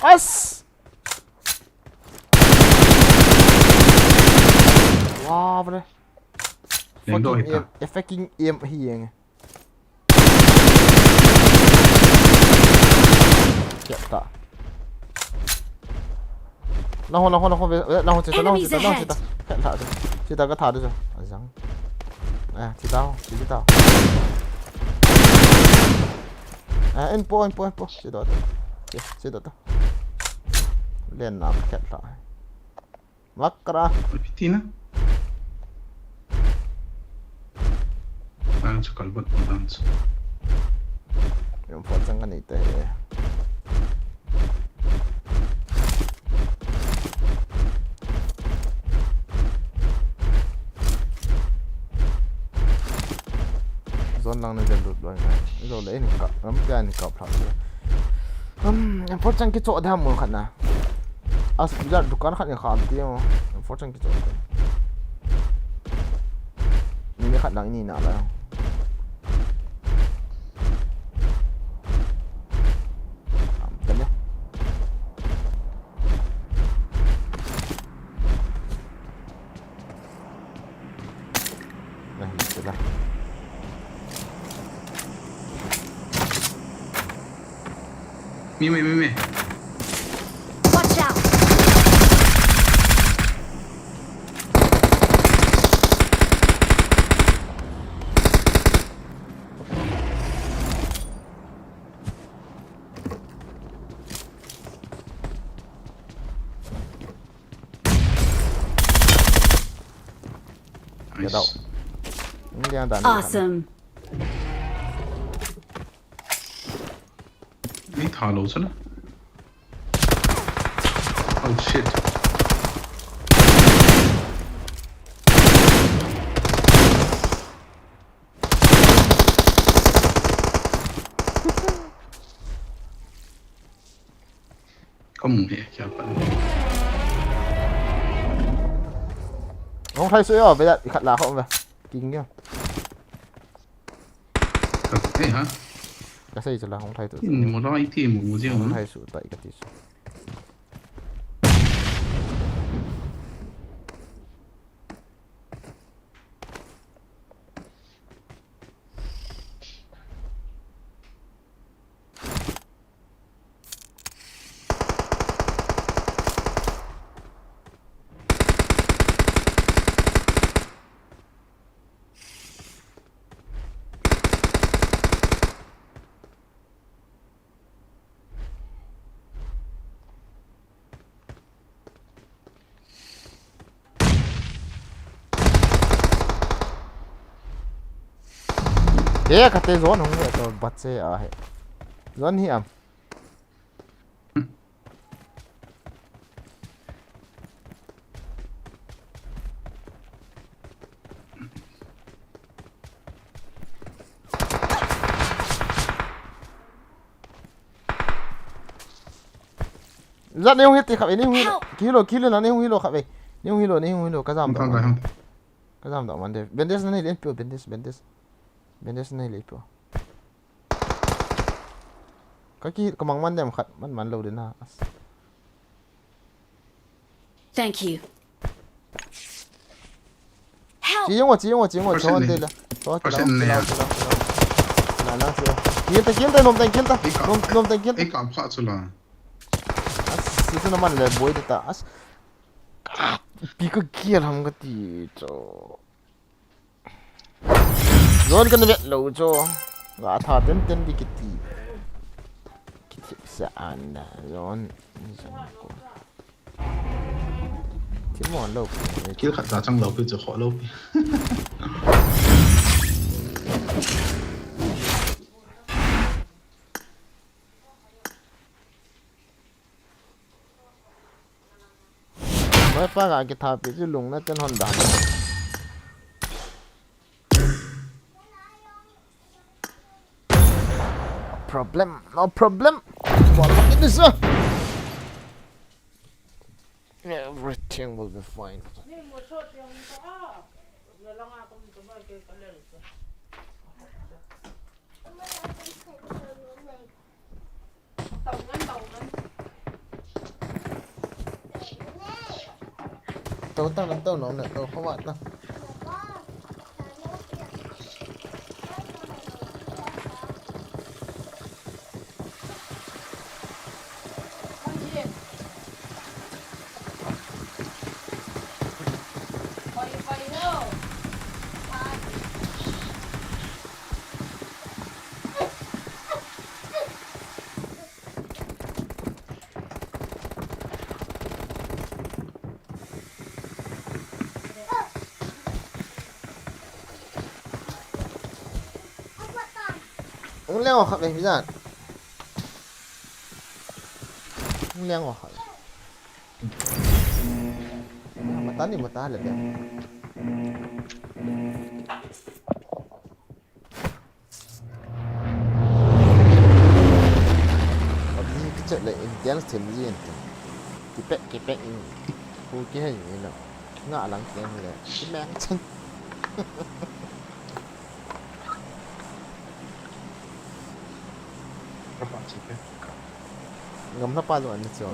As. Wow, bre. Neng do fucking hita. Aim, eh, fucking aim hi yeng. Kiap ta. Lang ho, lang ho, lang ho, ve, ve, lang ho, chita, lang ho, chita, lang ho, chita. Enemies ahead. Khat la, chita ka tha du cha. Ajang. Eh, chita ho, chita. Eh, en po, en po, en po. Chita ta. Chita ta. Len na khat la. Makra. Oi, piti na. Dance kalbat mo dance. Yung po chang kanita eh. Zone lang na dyan lut lang na. Ito le ni ka. Ram kya ni ka phlak. Um, important ki cho dam mo khat na. As, ya dukan khat ni kham ti mo. Important ki cho. Ni ni khat lang ni na la. Am, tanya. Nah, itulah. Mi, mi, mi, mi. Watch out! Nice. Awesome. Ni tha lo chana. Oh shit. Kamu he, kya pa. Hong thai su yo, be da, ikhat la hong ve. King yo. Ka, eh, ha? Ka sei chu la, hong thai tu. Ni mo la, iti mo, mo jing mo. Hong thai su, ta, ikati su. He, kate zone hung ve to, bat se a he. Zone hi am. Zat, nei hung hit ti khat ve, nei hung hit. Help! Kilo, kilo na, nei hung hilo khat ve. Nei hung hilo, nei hung hilo, ka jam doh. Hung thang kai hung. Ka jam doh man de. Bandage na nei len pio, bandage, bandage. Bandage na nei len pio. Ka ki, ka mang man dem khat, man man lo din ha. As. Thank you. Help! Chi yong o, chi yong o, chi yong o, Person chon nei. Te la. Chon te la, Person nei te la, a. Te la, te la. Na, na, chi. Kill ta, kill ta, nom ta, kill ta. Ei ka, Nom, nom ta, kill ta. Ei ka pha chu la. As, si su na man le boi ta, as. Ah, pi ka kill ham ka ti cho. Zone kana vet lou chu. Ga tha ten ten di kiti. Kiti sa an da. Zone. Zone ko. Ti mo lou. Kill khat ta chang lou pi chu kho lou pi. Moi pa ga kitha pi chu lung na ten hon dan. No problem, no problem. What is this? Everything will be fine. Tau tang na tau nom na tau kho vat na. Hung leng o khat ve, Bizan. Hung leng o khat. Mata ni mata le bia. Abhi kiche le Indian them ji ente. Kipek, kipek in. Khu kihei ni lo. Nga lang teng le. Kimeng chen. Ngam na pa jong an na chon.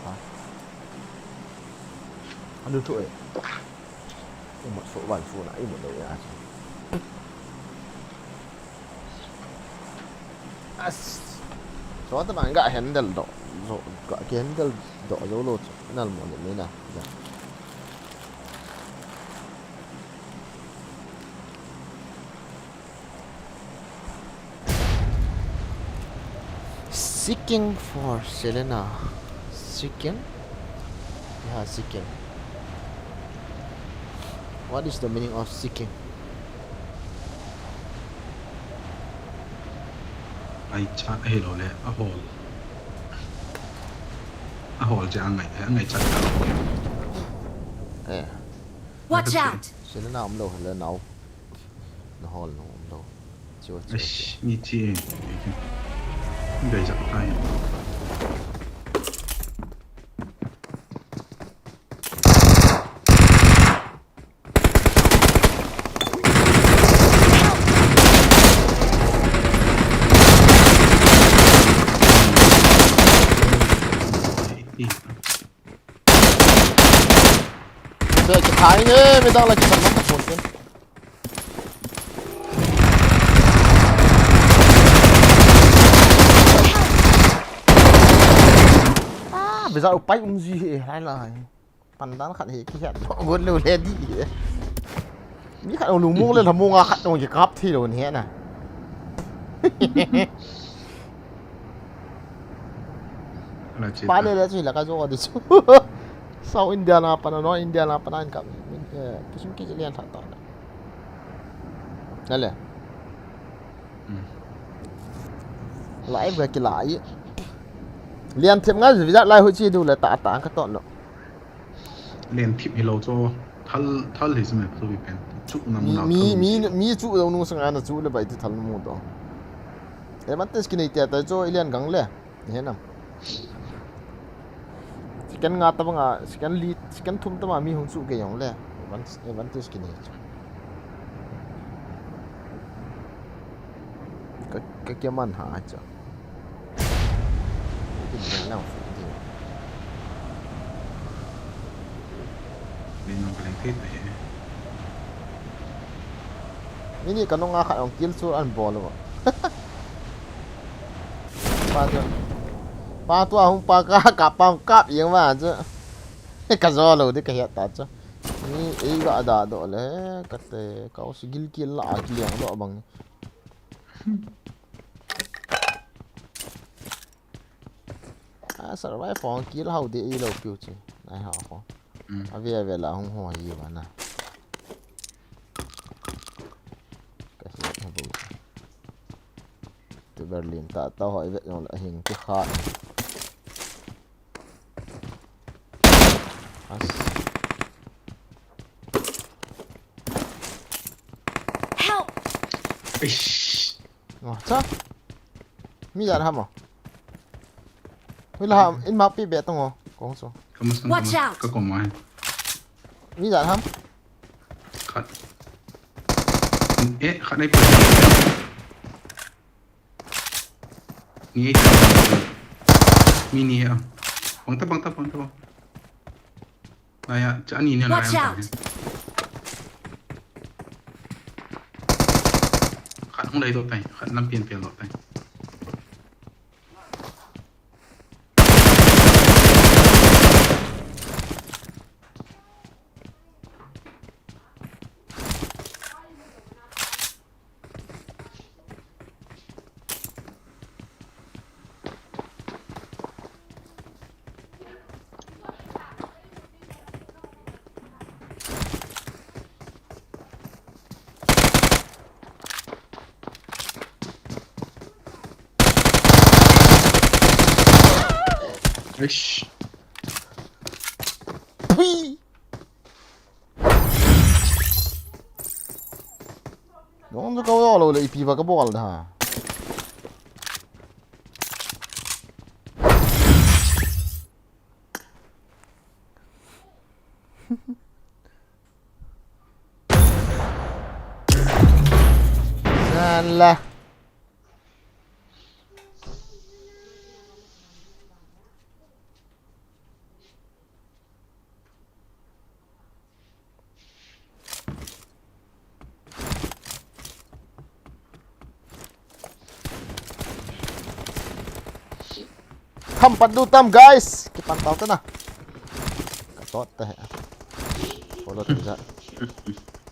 Ha. Anu tu eh. Imat so wan so na imat lo ya. As. So ta bang ga handle do. So ga handle do zo lo chu. Nal mo le na. Ya. Seeking for Selena. Seeking? Yeah, seeking. What is the meaning of seeking? Ai cha, ai lo le, a hol. A hol cha angai, angai cha cha. Eh. Watch out! Selena um lo, Selena. Na hol na um lo. Chiu, chiu, chiu. Ni chi. Gai jak tai. Be, kithai nge, midang la kisam nang tapon tin. Ah, biza upai umji he, hai lai. Pandan khat he, kihet. Gon lo le di he. Mi khat lu mong le la mong a khat nong kikap thi lo ni he na. Pa le le chu hila ka jo di chu. South India na pana, North India na pana in ka min, eh, kisun ki lian tha ta. Nale. Hmm. Lai ba ki lai. Lian them nga visa lai ho chi du le ta ta ka to no. Lian thip hi lo cho. Thal, thal hi sime chu bi pen. Chu na mu na mi, mi, mi chu lo nu sanga na chu le bai ti thal mu to. E man tes ki nei te ta cho i lian gang le. Ni he nam. Second nga tabang a, second lead, second thum tabang mi hung chu ke yong le. Advantage, advantage ki nei chu. Ka, ka kia man ha chu. Ki nei lang fu di. Ni nong ka leng thei ta he. Ni ni ka nong a khat ong kill chu an bol lo. Pa tu. Pa tu a hung pa ka, ka pa hung kap yeng ma chu. Ka jo lo di ka hiat ta chu. Ni ei ga da do le, ka te, ka u si gil kill la a kill yang do bang. A survive hong kill hau de i lo piu chi. Nai ha ho. Hmm. A ve ve la hung ho hi va na. Ka hi ha bu. Tu Berlin ta ta ho i ve yong la hing ki kha. As. Help! Ish. Ngo, cha. Mi jar ham o. Hui la ham, in ma pi be tong o. Kong so. Kamas kan Watch kamas. Out! Ka kong mai. Mi jar ham. Khat. Eh, khat nai pi. Ni eh. Mi ni eh. Bang ta, bang ta, bang ta, bang. Naya, cha ni ne naya. Watch out! Khat hung lei doh tai, khat lam pian pian doh tai. Eish. Hui. Nong chu ka lo le ipi ba ka bol da. Sala. Tham pan du tam, guys. Kipan tau ta na. Ka tot ta he. Polo tu ja.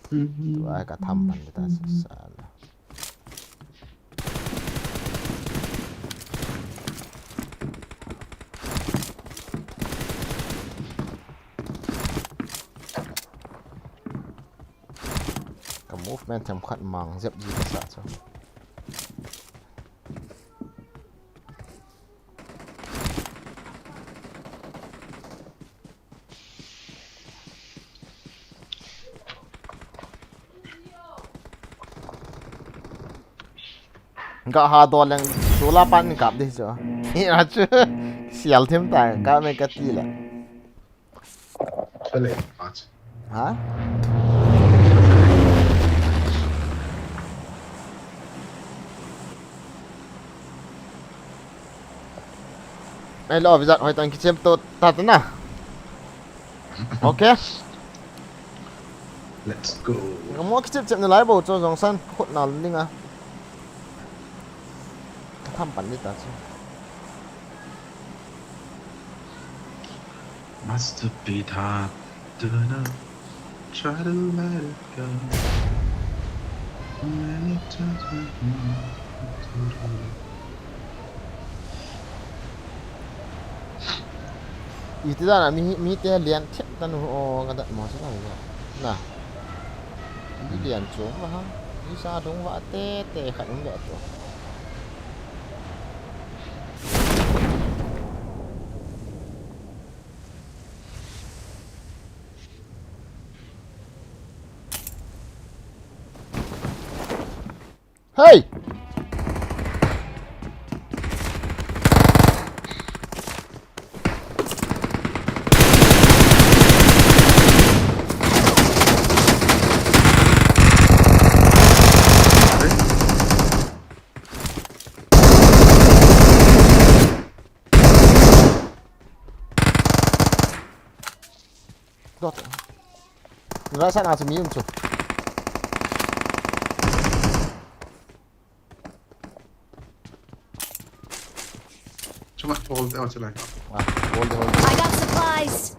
Tu ai ka tham pan ta sa. Ka movement themkhat mang jep ji ka sa chu. Ga ha do leng, dola pan kap di chu. Hi a chu. Sial thim ta, ka me ka ti le. Chale, ach. Ha? Ai lo, visa hoi tang kichem to ta ta na. Okay. Let's go. Ka mo kichep chep na lai bo cho jong san khut na ling a. Ka tham pan ni ta chu. Must be that. Try to let it go. Many times I want to do it. Iti dan a mi, mite lian thet dan u o ka dat mo chu na. Na. Mi lian chu ma ha. Mi sa dong va te te khat um le tu. Hey! Dot. Rasa na chu mi um chu. Chuma, hold the, hold the line. Ah, hold the, hold the. I got supplies.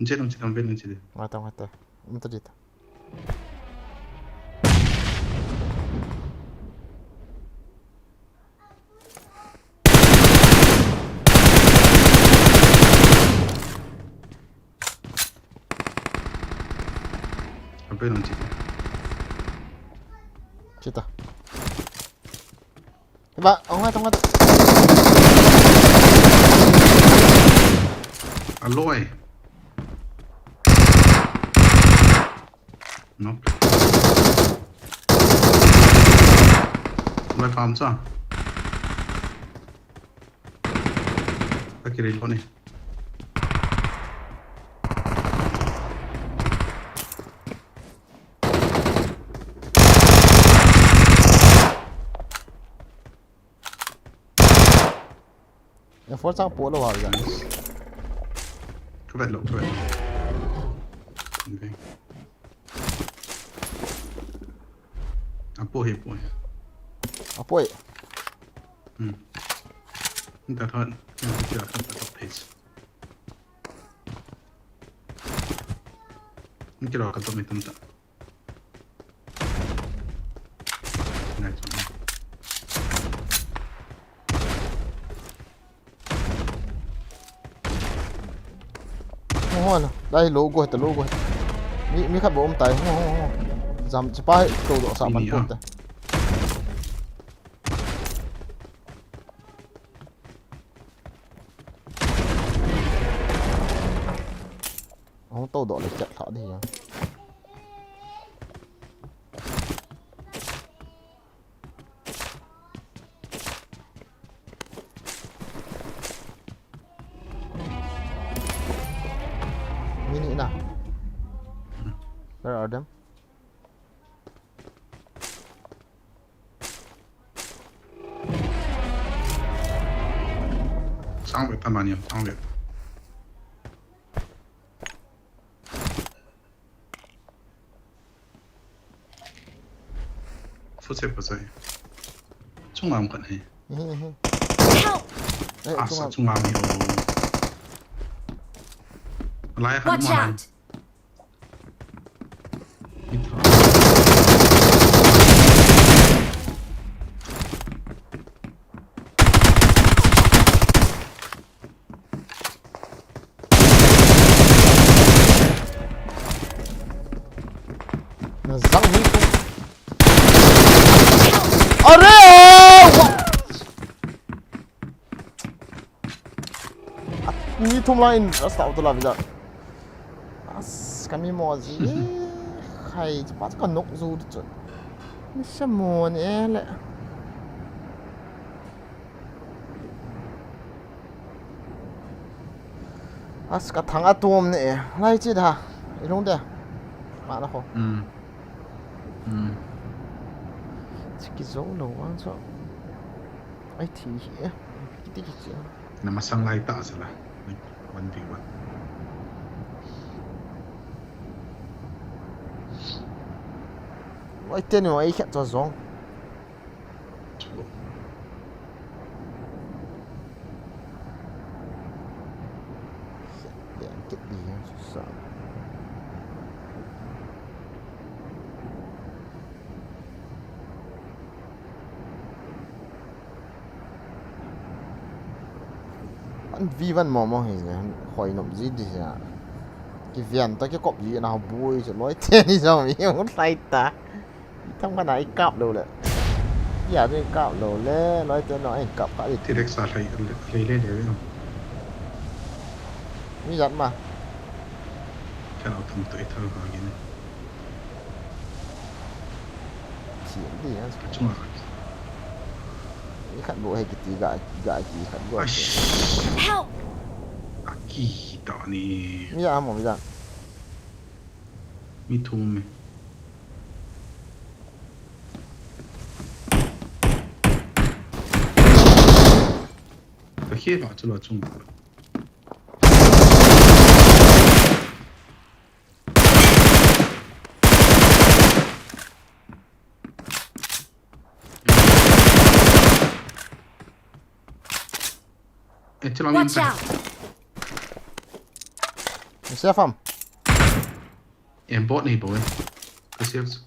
Nche nung chi nung ben nung chi de. Ngata, ngata. Umta jita. Ape nung chi. Chita. Ba, ong nga, ong nga. Aloi. No. Aloi pam sa. Ka kiri lo ni. Em four chang po lo ha, guys. Ka vet lo, ka vet lo. Okay. Apo hi, apo hi. Apo hi. Hmm. That one. Yeah, that one, that one, please. Ni kira ka to mi tum ta. Nice one. Ho, ho, na. Dai, lo go, ta lo go. Mi, mi khat bom tai. Ho, ho, ho. Jam, chapa, to do sa man po ta. Hung to doh le chat lha di ya. Mini na. Where are them? Sang ve ta mani, sang ve. Fu se pa sai. Chunga um kan he. Mhm, mhm. Help! Eh, asa chunga. Chunga mi o. Lai khan. Watch out! Na zang ni ko. Are! Wa! Ni thum la in rasta auto la visa. As, kami mo ji. Khai, pa ka nok zu tu. Ni sa mo ni e le. As ka thang atom ni e. Lai chi da. I long de. Ma la ko. Hmm. Hmm. Chi ki zo lo wang cho. Ai thi hi e. Kiti kichi. Na masang lai ta sala. One v one. Ai teni ai khat cha jong. Kit di yang susah. An vi van mo mo hi je, hoi nom ji di ja. Ki vian ta ki kop ji na bui je loi te ni jong mi hung lai ta. Thang kana i kap lo le. Ya de kap lo le, loi te no i kap ka di. Ti dek sa lai le le le. Mi jat ma. Kan au thum to i thal ha gi ne. Thiam di a. Chunga. I khat bu he kiti ga, ga ki khat bu. Help! Aki ta ni. Mi ja mo mi ja. Mi thum me. Ka khi va chu lo chung. Eh, chila Watch out! Safe am? Eh, bot nahi bol. Ka safe.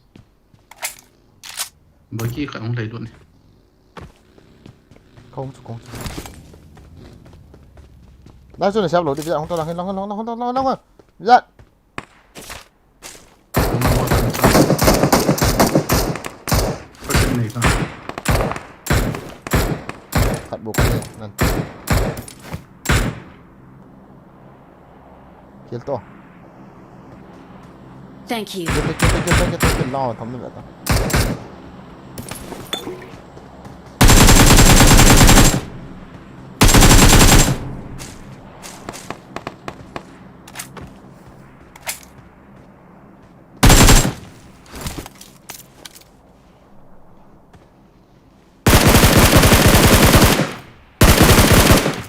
Bot ki ka hung lai dun. Kong chu, kong chu. Lai chu na safe lo, di hung to lang, hung to lang, hung to lang, hung to lang. Yat. Khat bu khat ni nan. Kill to. Thank you. Kill to, kill to, kill to, kill to, kill to. Lang tham ni ta.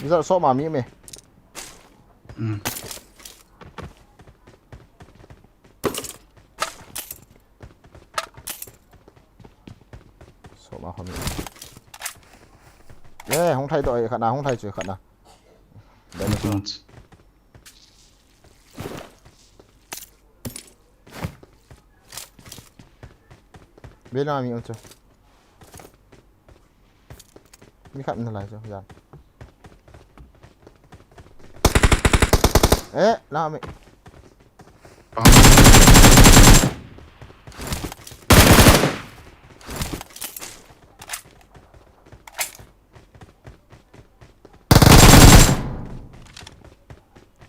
Iza so ma mi me. Hmm. So ma ho mi. Eh, hung thai to, eh, khat na, hung thai chu khat na. Dinosaur. Hmm. Bel a mi um chu. Mi khat na lai chu, yan. Eh, la mi.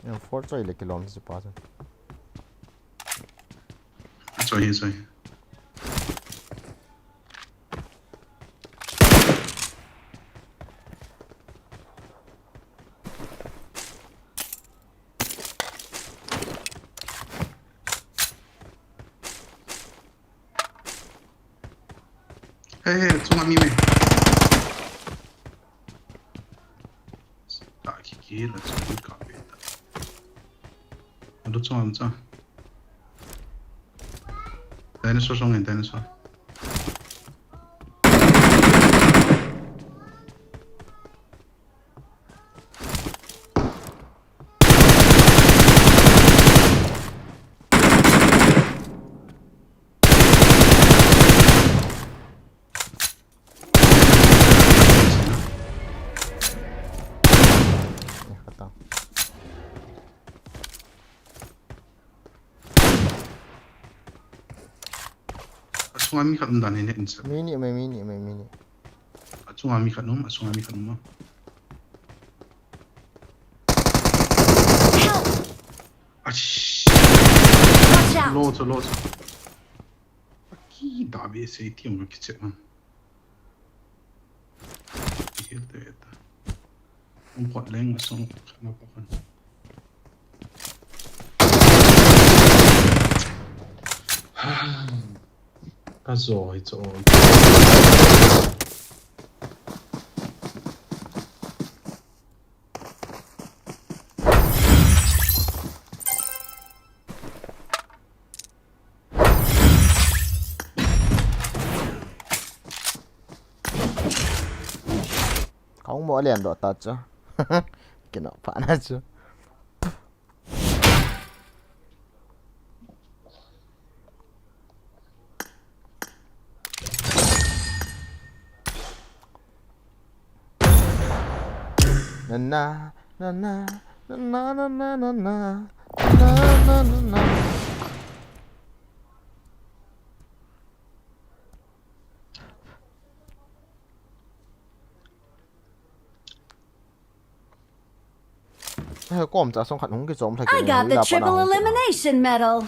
Em, four choi le kilom si pa chu. Choi, choi. Hey, hey, chunga mi me. Ta ki ki la chu ka pe ta. Adu chunga am cha. Dinosaur song in dinosaur. Achunga mi khat um dan hi ne insa. Mi ni mai, mi ni mai, mi ni. Achunga mi khat um, achunga mi khat um. Help! Ash. Watch out! Lo cho, lo cho. Ki da be se ti um ki che man. Hil te ta. Um pot leng a song khat na pa khan. Ka zo hi cho. Hung mo alen do ta chu. Kino pa na chu. Na na na na na na na na na na na na na na. He kom cha song khat hung kichom thak. I got the triple elimination medal.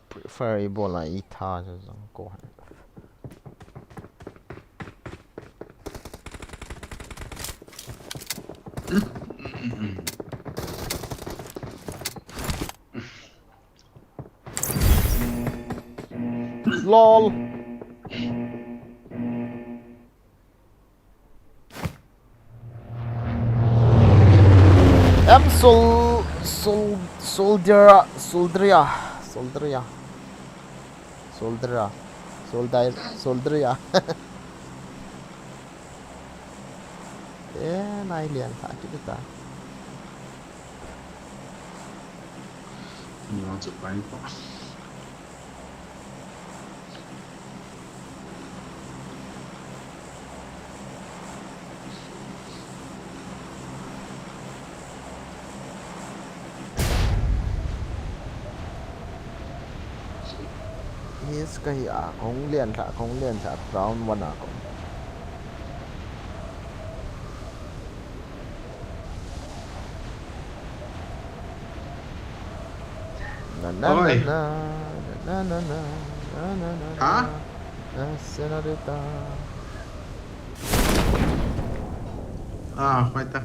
Prefer ibola itha jong ko. Lol. M sol sol soldier soldier soldier soldier soldier soldier. Eh, nai lian ta kita. Ni wang chu pai ko. Yes, kahi a, kong lian tha, kong lian tha, round one a kong. Na, na, na, Oi. Na, na, na, na, na, na, na, na, Ha? Na, senorita. Ah, falta.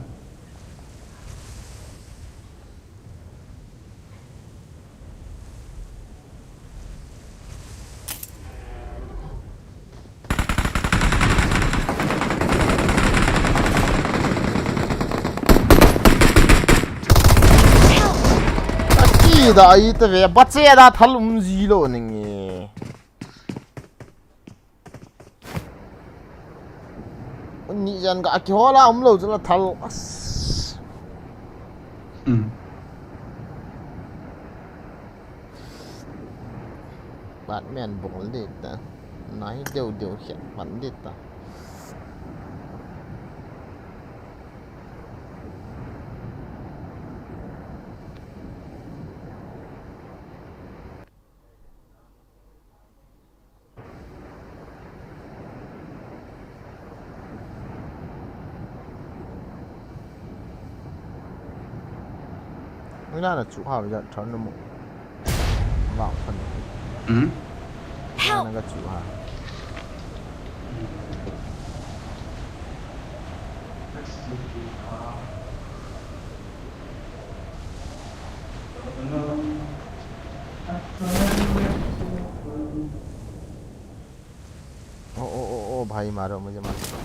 Aki da ai te ve, bache da thal um ji lo ning e. Ni jan ka kihol a um lo chu la thal. As. Hmm. Batman bol di ta. Nai deu deu hian man di ta. Ina na chu ha ya thar na mo. Vang phan. Hmm? Ina na ga chu ha. ओ, ओ, ओ, ओ, भाई, मारो मुझे, मारो।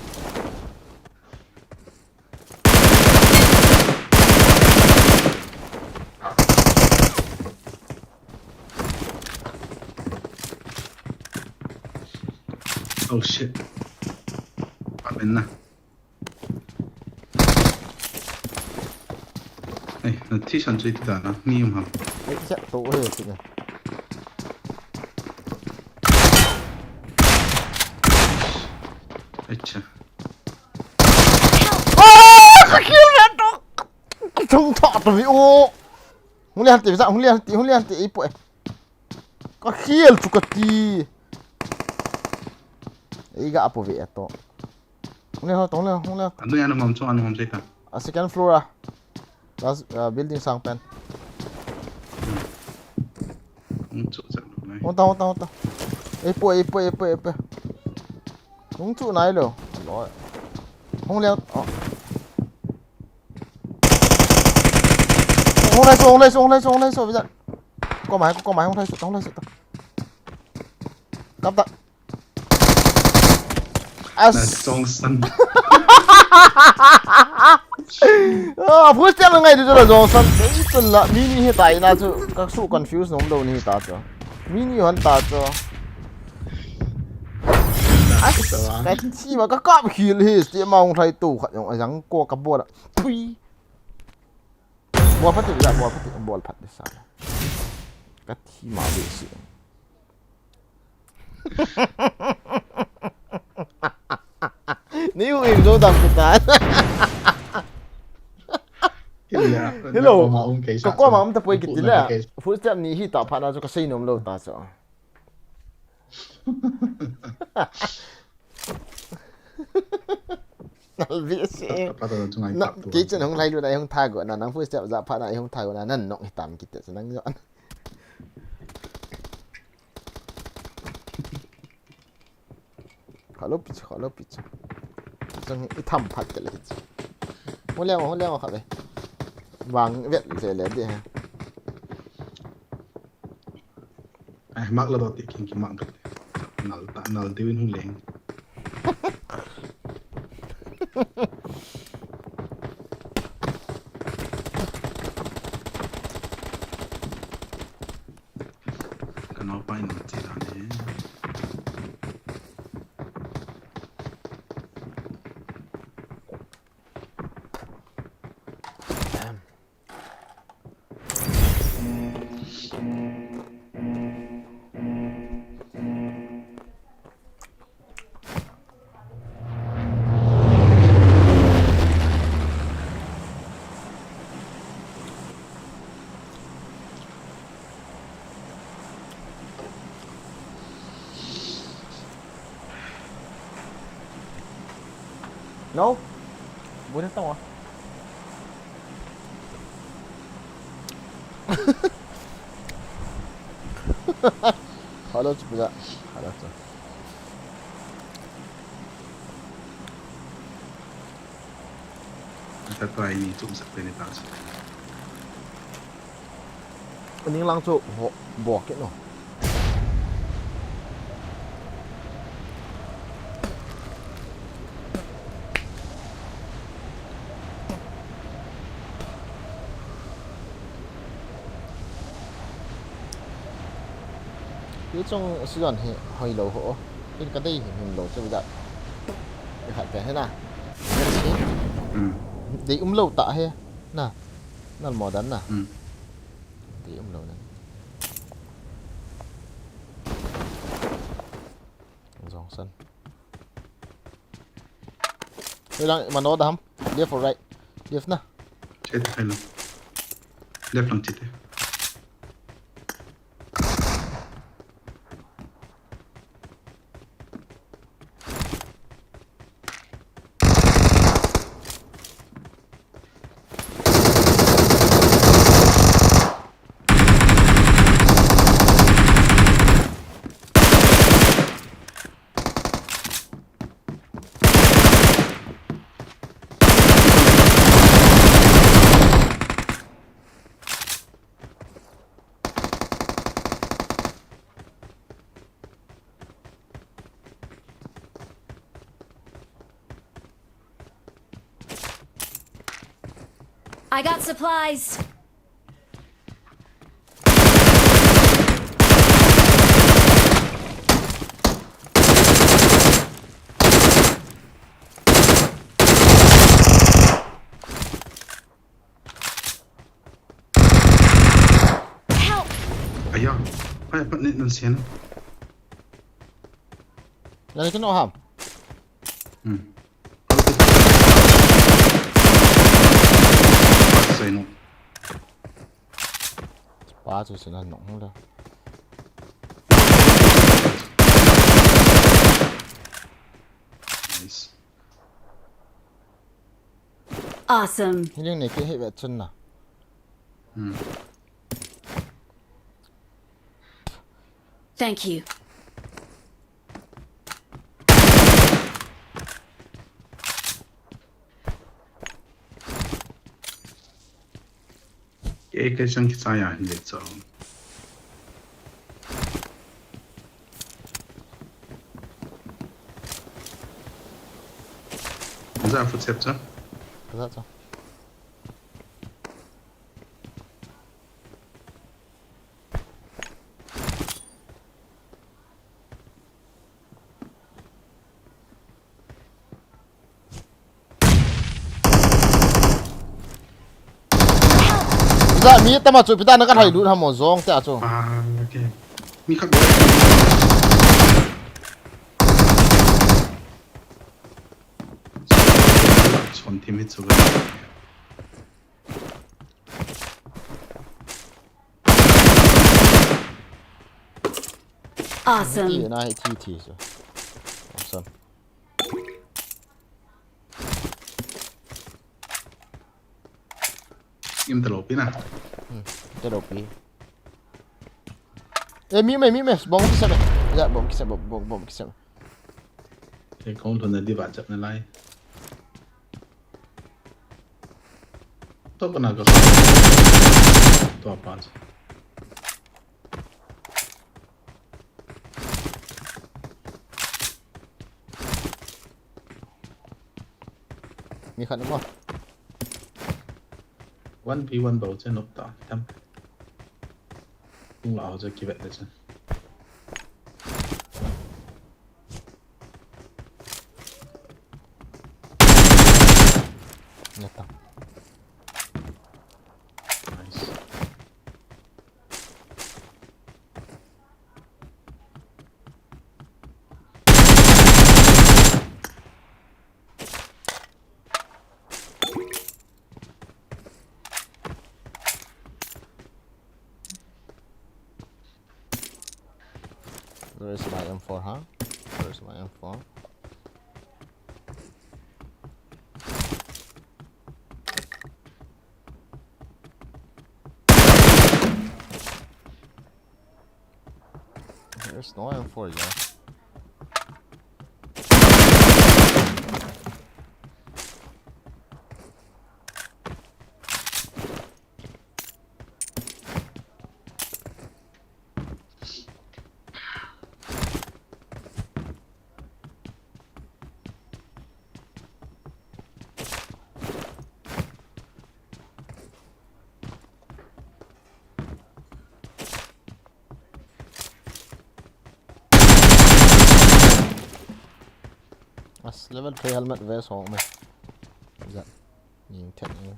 Oh, shit. Amin na. Ei, na thi san chui ti ta na, ni um ham. Ei, cha to he ti na. Acha. Ah, ka kill na to. Ka thung tha to vi o. Hung le han ti, hung le han ti, hung le han ti, ei po e. Ka khel chu ka ti. Ei ga apo ve to. Hung le ho, hung le, hung le. Anu ya no mam chu, anu mam chu ka. A second floor a. Last, uh, building sang pen. Hung chu chak lo nai. Hung ta, hung ta, hung ta. Ei po, ei po, ei po, ei po. Hung chu nai lo. Loi. Hung leo. Oh. Hung lai so, hung lai so, hung lai so, hung lai so, visa. Ko mai, ko mai, hung lai so, hung lai so. Kap ta. As. Na Johnson. Ah, first time ngai tu la Johnson. Ei tun la, mi ni hi tai na chu. Ka su confuse nom lo ni ta chu. Mi ni hon ta chu. As, ka chi ma ka kap khil hi, sti ma hung lai tu khat jong a jang ko ka bol a. Pui. Bol phat ti la, bol phat ti, bol phat ti sa. Ka thi ma ve si. Ni u in zo dam kita. Hello. Ka ko ma um ta poi kiti la. Footstep ni hi ta pha na chu ka sei nom lo ta chu. Nalvi se. Kei chen hung lai lu na hung tha go na nang footstep ja pha na hung tha go na nan nok hi tam kiti chu nang jo. Khalo pi chu, khalo pi chu. Chang i tham phat te le chu. Ho le, ho le kha ve. Vang vet le le de ha. Ai, mak la do ti king ki mak vet. Nal ta, nal diu in hung leng. Ka naupa in nang che dan e. No? Buat tau ah. Hello, cuba. Hello, cuba. Ata tua ini tu sa peni tas. Ning lang chu ho, bo ke no. Hi chung season hi hoi lo ho. Hi ka dei hi him lo chu da. Hi khat pen hi na. Dei um lo ta hi. Na. Nal modern na. Dei um lo na. Jong san. Hilang mano da ham. Left or right? Left na. Chet, hello. Left lang chet. I got supplies. Help! Aya, aya, pat ni nan sian. Lagi kena ham. Hmm. Sai no. Pa chu sina nok hung le. Nice. Awesome. Hiling ne ke he ve chun na. Hmm. Thank you. Kei, kei sang kichai a hin le chang. Za footstep cha. Za cha. Za mi tama chu pita na ka hai lut ha mo zong te a chu. Ah, okay. Mi khat. Chon team hit chu. Awesome. Ti na hi ti ti chu. Awesome. Im ta lo pi na. Hmm, ta lo pi. Eh, mi me, mi me, bom kisa me. Ya, bom kisa, bom, bom, bom kisa me. Te kong thon na di ba chap na lai. To pa na ka. To pa. Mi khat mo. One v one bol che nop ta tam. Tung la ho che kivet le che. Nice. Where's my M four, huh? Where's my M four? There's no M four, yeah. As level three helmet vest ho me. Is that? Ning thet ni.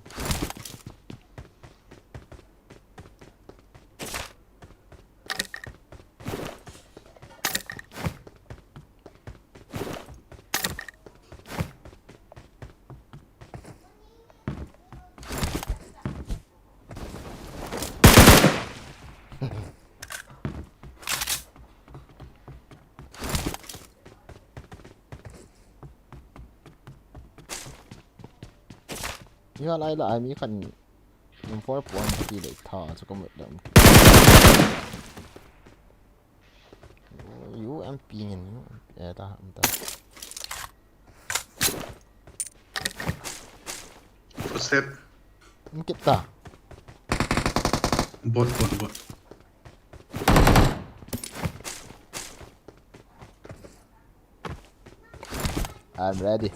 Iha lai la ai mi khan M four point ti le tha chu ka mut dam. U M P ngin, U M P, eh, ta, um, ta. Footstep. Um, kit ta. Bot, bot, bot. I'm ready.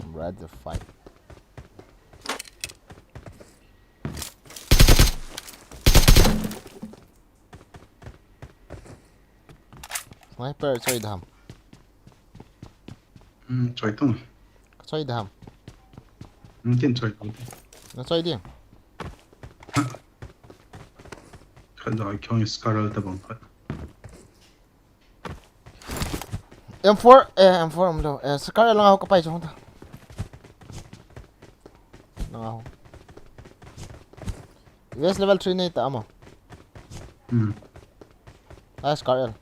I'm ready to fight. Sniper choi dam. Hmm, choi tung. Choi dam. Hmm, kin choi tung. Na choi ding. Khat doi kyong Scarrel ta bang khat. M four, eh, M four um lo. Eh, Scar lang ho ka pai chong ta. Lang ho. West level three nei ta amo. Hmm. Ah, Scar L.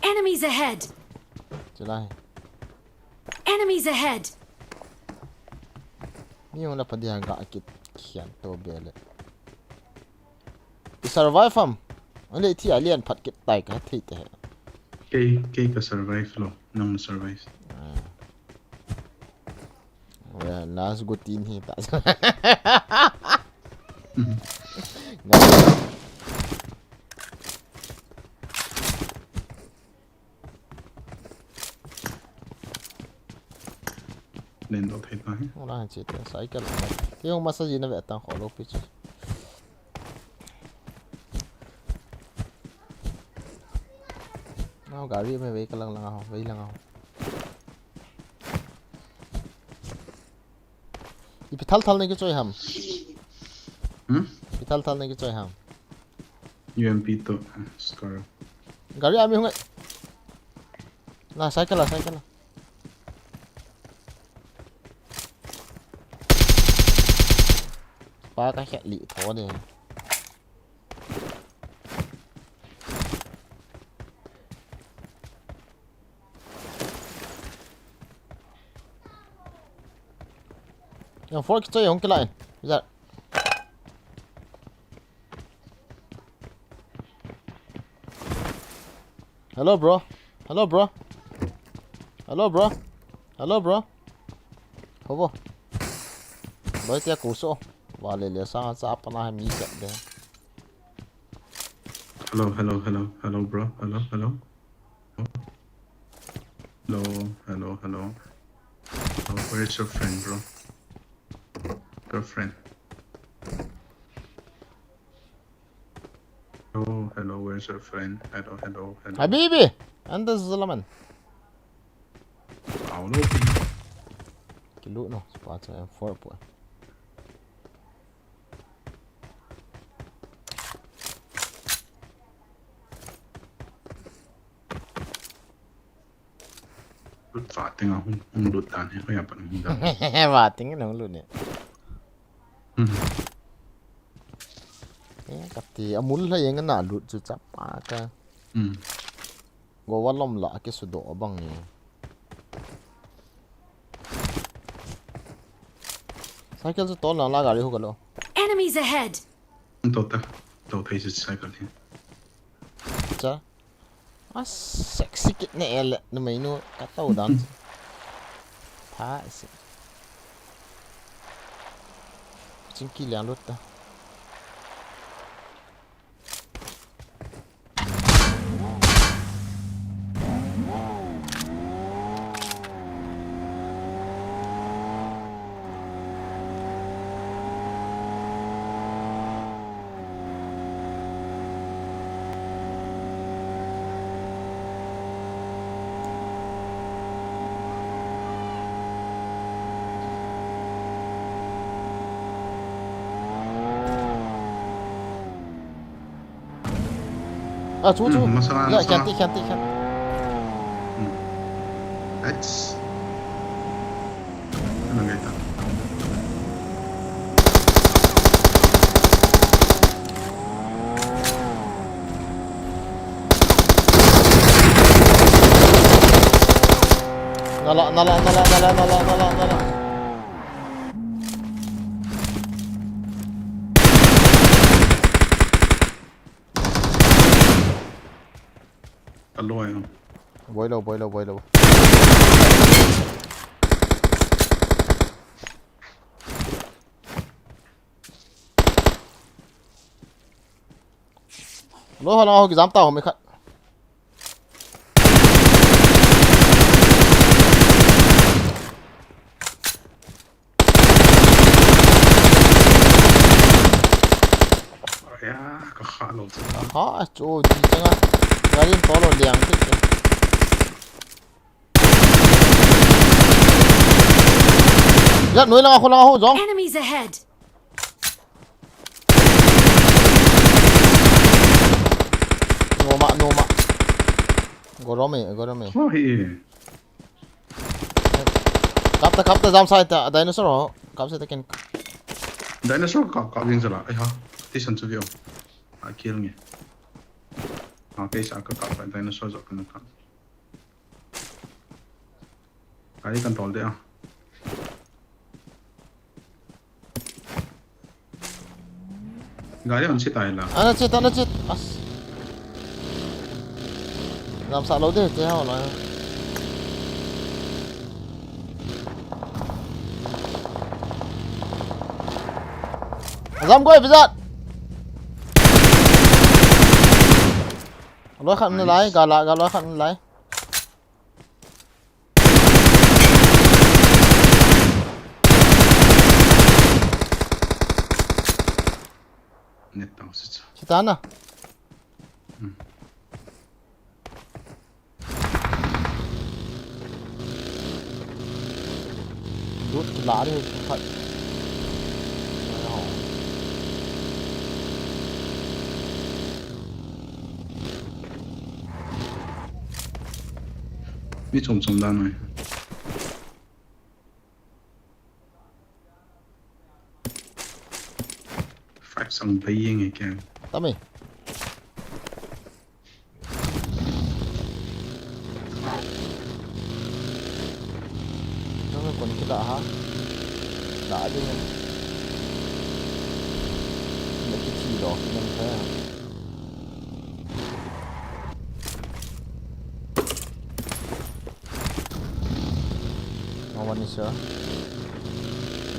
Enemies ahead! Chilai. Enemies ahead! Mi hung la pa dia ga kit khian to bele. I survive ham? Ole thi a lian phat kit tai ka thei te. Kei, kei ka survive lo, nang na survive. Ah. Last go tin hi ta. Len do thei ta hi. Ula han chi te cycle. Ti hung masa ji na ve tang kho lo pi chi. Nau gari me ve ka lang lang ho, ve lang ho. Ipi thal thal nei kichoi ham? Hmm? Ipi thal thal nei kichoi ham? U M P to, Scar. Gari ami hung ai. La, cycle la, cycle la. Pa ka khe li tho de. Yang fork choi hong kila in. Hello, bro. Hello, bro. Hello, bro. Hello, bro. Hobo. Boy, tia kuso. Vale, le sa sa pa na mi kya de. Hello, hello, hello, hello, bro. Hello, hello. Hello, hello, hello. Oh, where's your friend, bro? Girlfriend. Hello, hello, where's your friend? Hello, hello, hello. Habibi, anda zalaman. Aulo. Kilu no, spot M four po. Lut fa ting a hung, hung lut dan hi, hoiya pan hung dan. Fa ting a hung lut ne. Hmm. Eh, kati, amul la yang na lut chu chapa ka. Hmm. Go wa lom la ke sudo bang ni. Cycle chu tol na la gari hu ka lo. Enemies ahead. To ta, to thei si cycle hi. Cha. A sexy kit ne ele, numei nu ka to dan. Pha si. Chingki liang lut ta. Ah, chu, chu. Hmm, masala, ya, masala. Khanti, khanti, khanti. Hmm. Nice. Ano kita? Nala, nala, nala. Alo ayo. Boi lo, boi lo, boi lo. Lo hala ho ki jam ta ho me khat. Aya, ka kha lo chu. Aha, chu di changa. Gari in tolo liang tik tik. Ya, noi langa ho langa ho jong. Enemies ahead. Noma, noma. Gorome, gorome. Oh, hi. Kapta, kapta, jam sai ta, dinosaur ho. Kap sai ta ken. Dinosaur kap, kap jing jala. Ai ha. Ti san chu vio. A kill nge. A kei sa ka kap dinosaur jo ka na kap. Gari kan tol de a. Gari an si tai la. Ana chit, ana chit. As. Lam sa lo de, te ha la. Jam koi, Vizat. Loi khat na lai, gala, gala khat na lai. Net tang si cha. Chita na. Hmm. Lut la ding khat. Mi chom chom dan noi. Five sang pai yeng e kya. Tami. Nang kon kila ha. La ding. Na kithi lo, nang ka. Awan ni sir.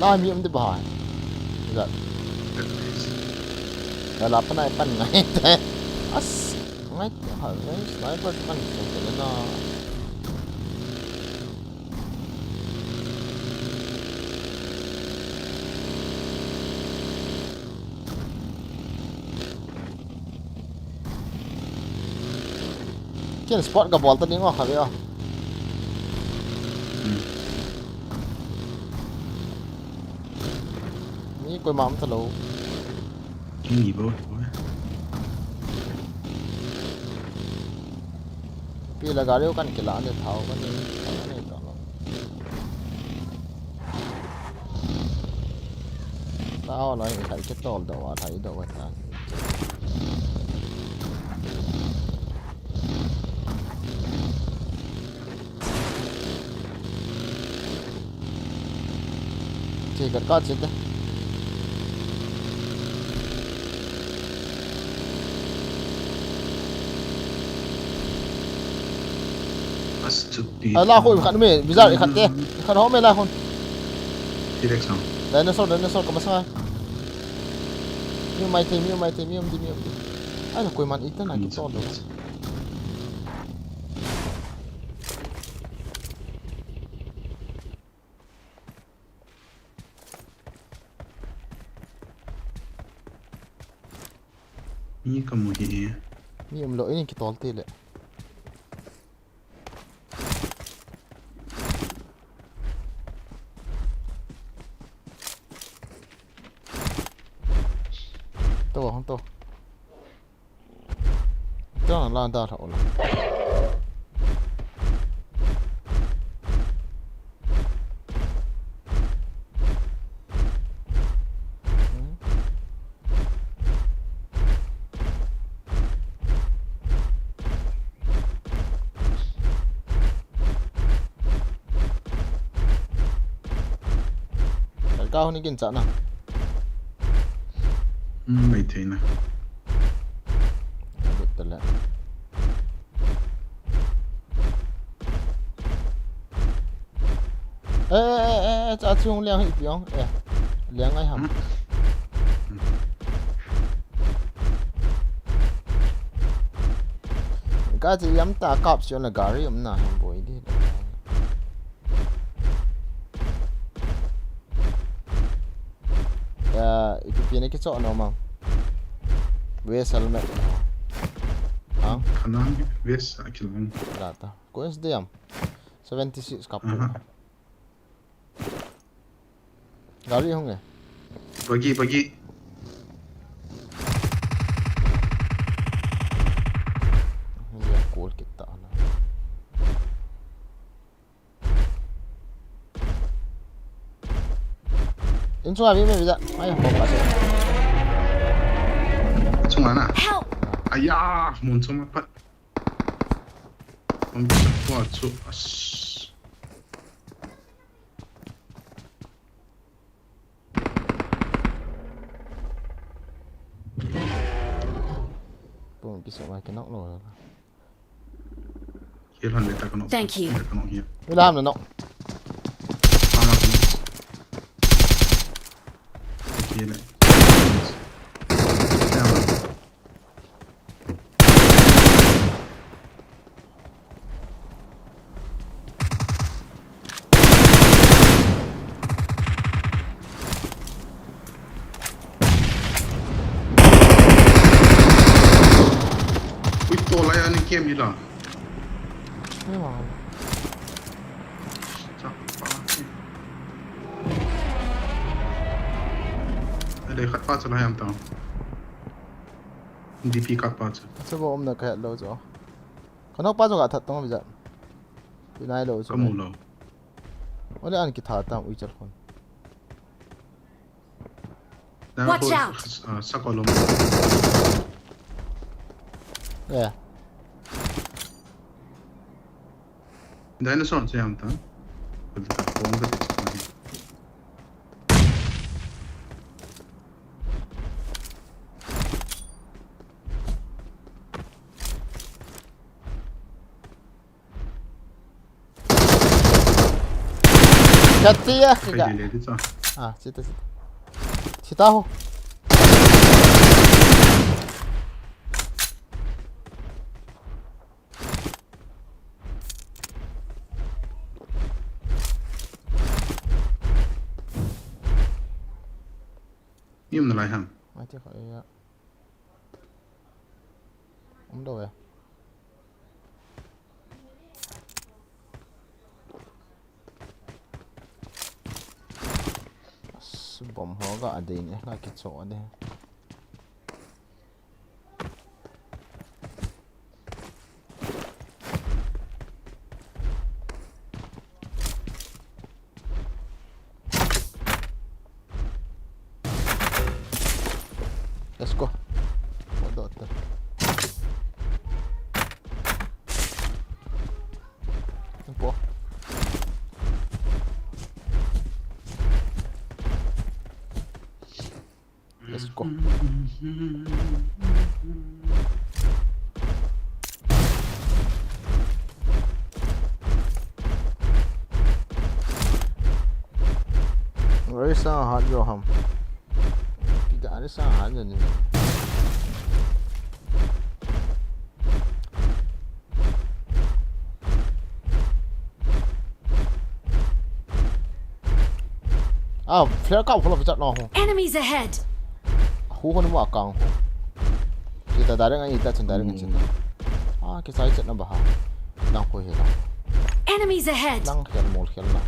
La mi um de ba. Ila. La la panai pan ngai te. As. Ngai te ha ngai sniper kan so te na. Ken spot ka bol ta ding o kha ve o. Hmm. Ni koi ma um ta lo. Ni bo. Pi la gari kan kila ne thao kan ne. Thao ne ta lo. Tao lai khai ke tol do wa thai do wa ta. Che ka ka che te. Stupid. Ai, la khun khat me, Vizat khat te. Khat ho me la khun. T-Rex no. Dinosaur, dinosaur ka masa. Mi um mai te, mi um mai te, mi um di, mi um di. Ai, la koi man ita na ki to do. Mi ka mu hi e. Mi um lo, ini ki tol te le. To, to. Tang la da tha ola. Ka honi kin cha na. Hmm, mai thei na. Abut tala. Eh, eh, eh, eh, cha chung liang hi piong. Eh, liang ai ham. Hmm. Ka chi yam ta kap sion la gari um na ham boi di. Ya, ipi pi na kicho no ma. West helmet. Ha? Kanan west akilang. Data. Ko es diam. Seventy six kap. Aha. Gari hung e. Bagi, bagi. Ya, cool kita na. Inchunga mi me vida. Ai, ho pa se. Chunga na. Help! Aya, mun chunga pat. Ang sakwa chu as. Pung kisa ma kinok lo. Kill han le ta kanok. Thank you. Ta kanok hi. Wala ham na no. Tama kanok. Okay le. Tolai a ni kem hi la. Ni ma. Chak pa. Ele khat pa chu la yam tang. D P khat pa chu. Chu bo um na ka het lo chu. Ka nok pa chu ka that tong bi ja. Pi nai lo chu. Ka mu lo. Ole an ki tha tam ui chal khun. Watch out! Ah, sa kolom. Yeah. Dinosaur siya ang tan. Pwede ka kung ka. Kati ya, kaya. Ah, sita, sita. Sita ho. Yum na lai ham. Mati ko ya. Umdo ya. Bom ho ga adin e, na kicho ade. Let's go. What the? Tempo. Let's go. Where is uh, hot yo ham? Kita ada sa hot yo ni. Ah, flare kap kho lou, pi chat na ho. Enemies ahead. Hu ho ni mo akang ho. Kita direct ngai, ita chun direct ngai chun. Ah, kisai chat na ba ha. Nang ho he lang. Enemies ahead. Nang khel mol khel lang.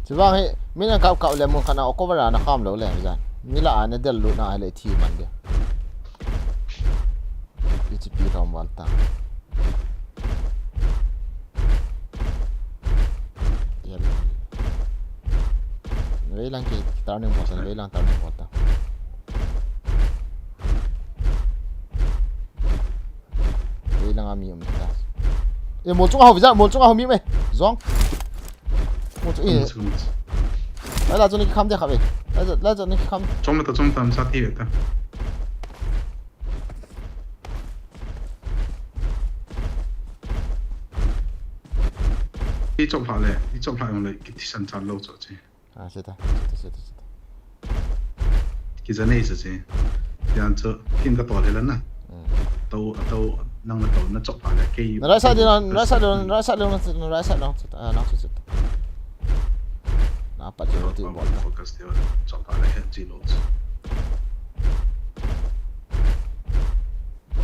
Chuvang hi, min an kap kap le mun khat na cover a na kham lou le, jan. Mi la a na del lut na le thi man de. Ichi pi rom wal ta. Yel. Vei lang ki turning bol ta, vei lang turning bol ta. Vei lang a mi um ta. E, mol chung a ho, visa, mol chung a ho mi me. Zong. Mol chung, e. Chom, chom. Lai la chu ni kham de kha ve. Lai la chu ni kham. Chom ta, chom ta, sa ti ve ta. I chop hla le, i chop hla jong le, ki thisan chan lou chu che. Ah, seta, seta, seta, seta. Ki ja nei sa che. Yan chu, kin ka tol he la na. Hmm. Tau, tau, nang na tau, na chop hla le, kei. Na right side le, right side le, right side le, right side le, ah, na chu seta. Na pa chu ti bol ta. Focus de, chop hla le, hen chi lou chu.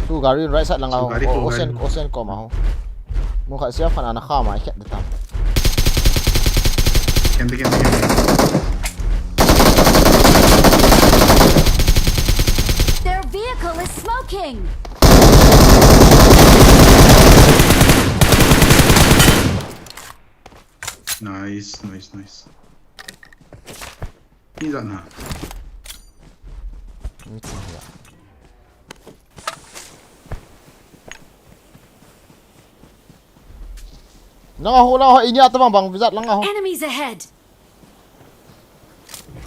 Tu gari right side lang a ho. Ocean, ocean kom a ho. Mun khat sia fan ana kham a, i khet de tam. Ken de, ken de, ken de. Their vehicle is smoking. Nice, nice, nice. Ni za na. Ni za na. Nang a ho la ho, ini a tabang bang vizat lang a ho. Enemies ahead.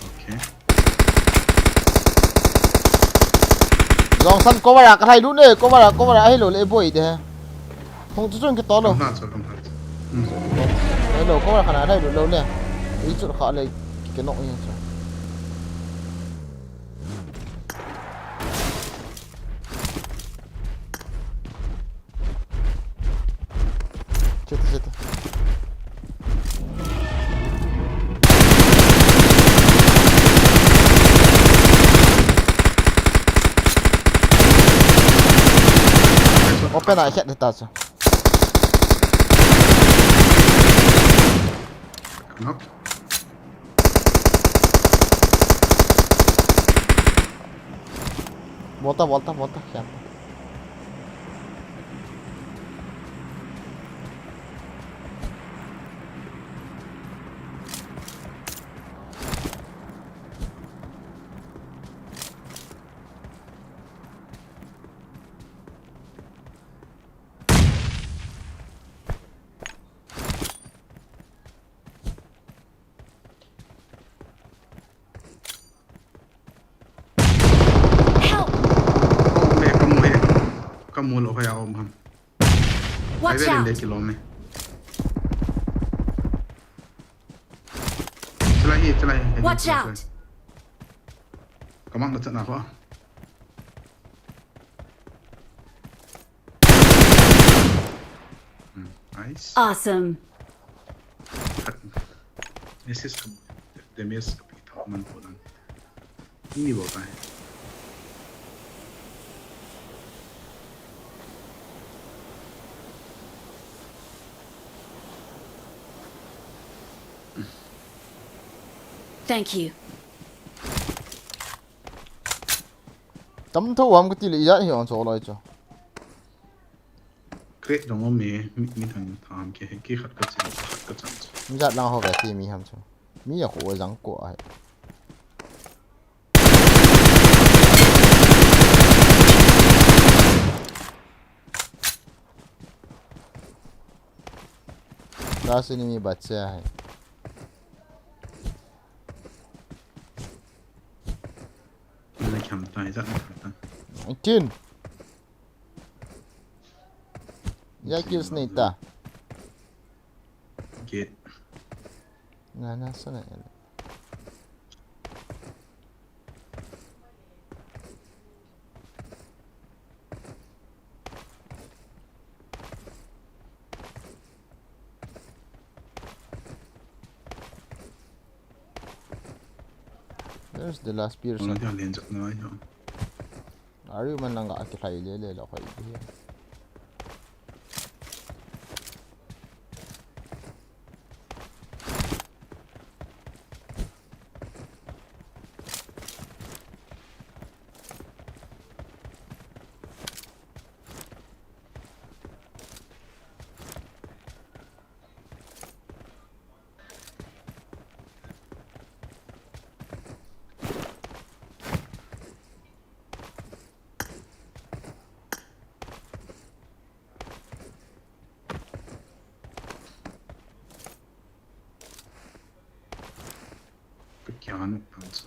Okay. Jong san cover a ka lai lu ne, cover a, cover a, ahi lo le boi de. Hung chu chung ki to lo. Kam na chu, kam na chu. Hmm. Hello, cover a ka na lai lu lo ne. I chu kha le ki nok ni chu. Cheta, cheta. Kana khet ta chu. Knock. Volta, volta, volta. Khet. Help! Ka mu e, ka mu e. Ka mu lou hoi a um ham. Watch out! Ai ve le kilom e. Chalai hi, chalai hi. Watch out! Ka mang na chan na ho. Hmm, nice. Awesome. Assist ka, damage ka pi tha man ko nan. Ni bo tai. Thank you. Tam tho ham kati le ijat hi ong cho loi cho. Crate dong om e, mi, mi thang tham ke, ke khat ka chin, khat ka chan. Mi jat lang ho ve ti mi ham chu. Mi a ko jang ko ai. Last enemy bache hai. Kila kham tai jat na ta. Nineteen. Ya kills nei ta. Gate. Na, na, sana ele. There's the last person. Ang lagi ang lenjak na yun. Ari man lang ka kilai le le la koi dia. Ka kya no pansa.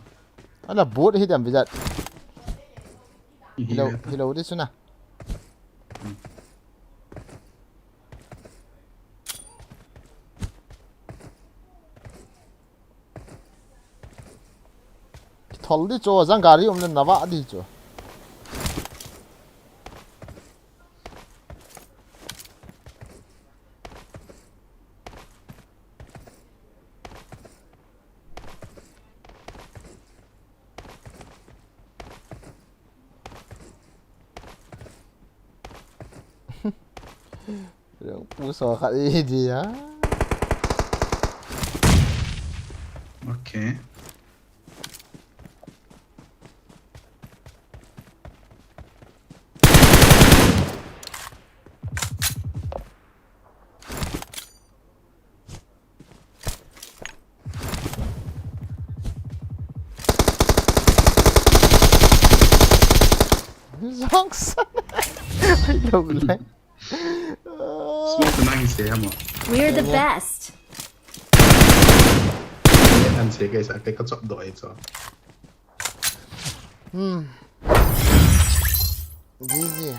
Ala bot hi dam bijat. Hello, hello, this one. Thol di cho, jang gari um le na va di cho. Pu so khat i di a. Okay. Jong san. Ai lo lai. Smoke nang se hamo. We're the best. An se kai sa kai ka chop do ai cho. Hmm. G G.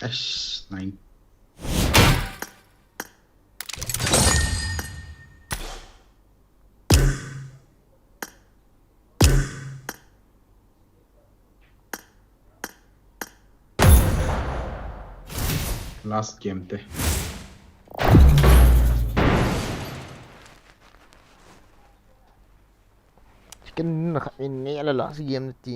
Ash, nine. Last game te. Ken na khat in nge ala la si game na ti.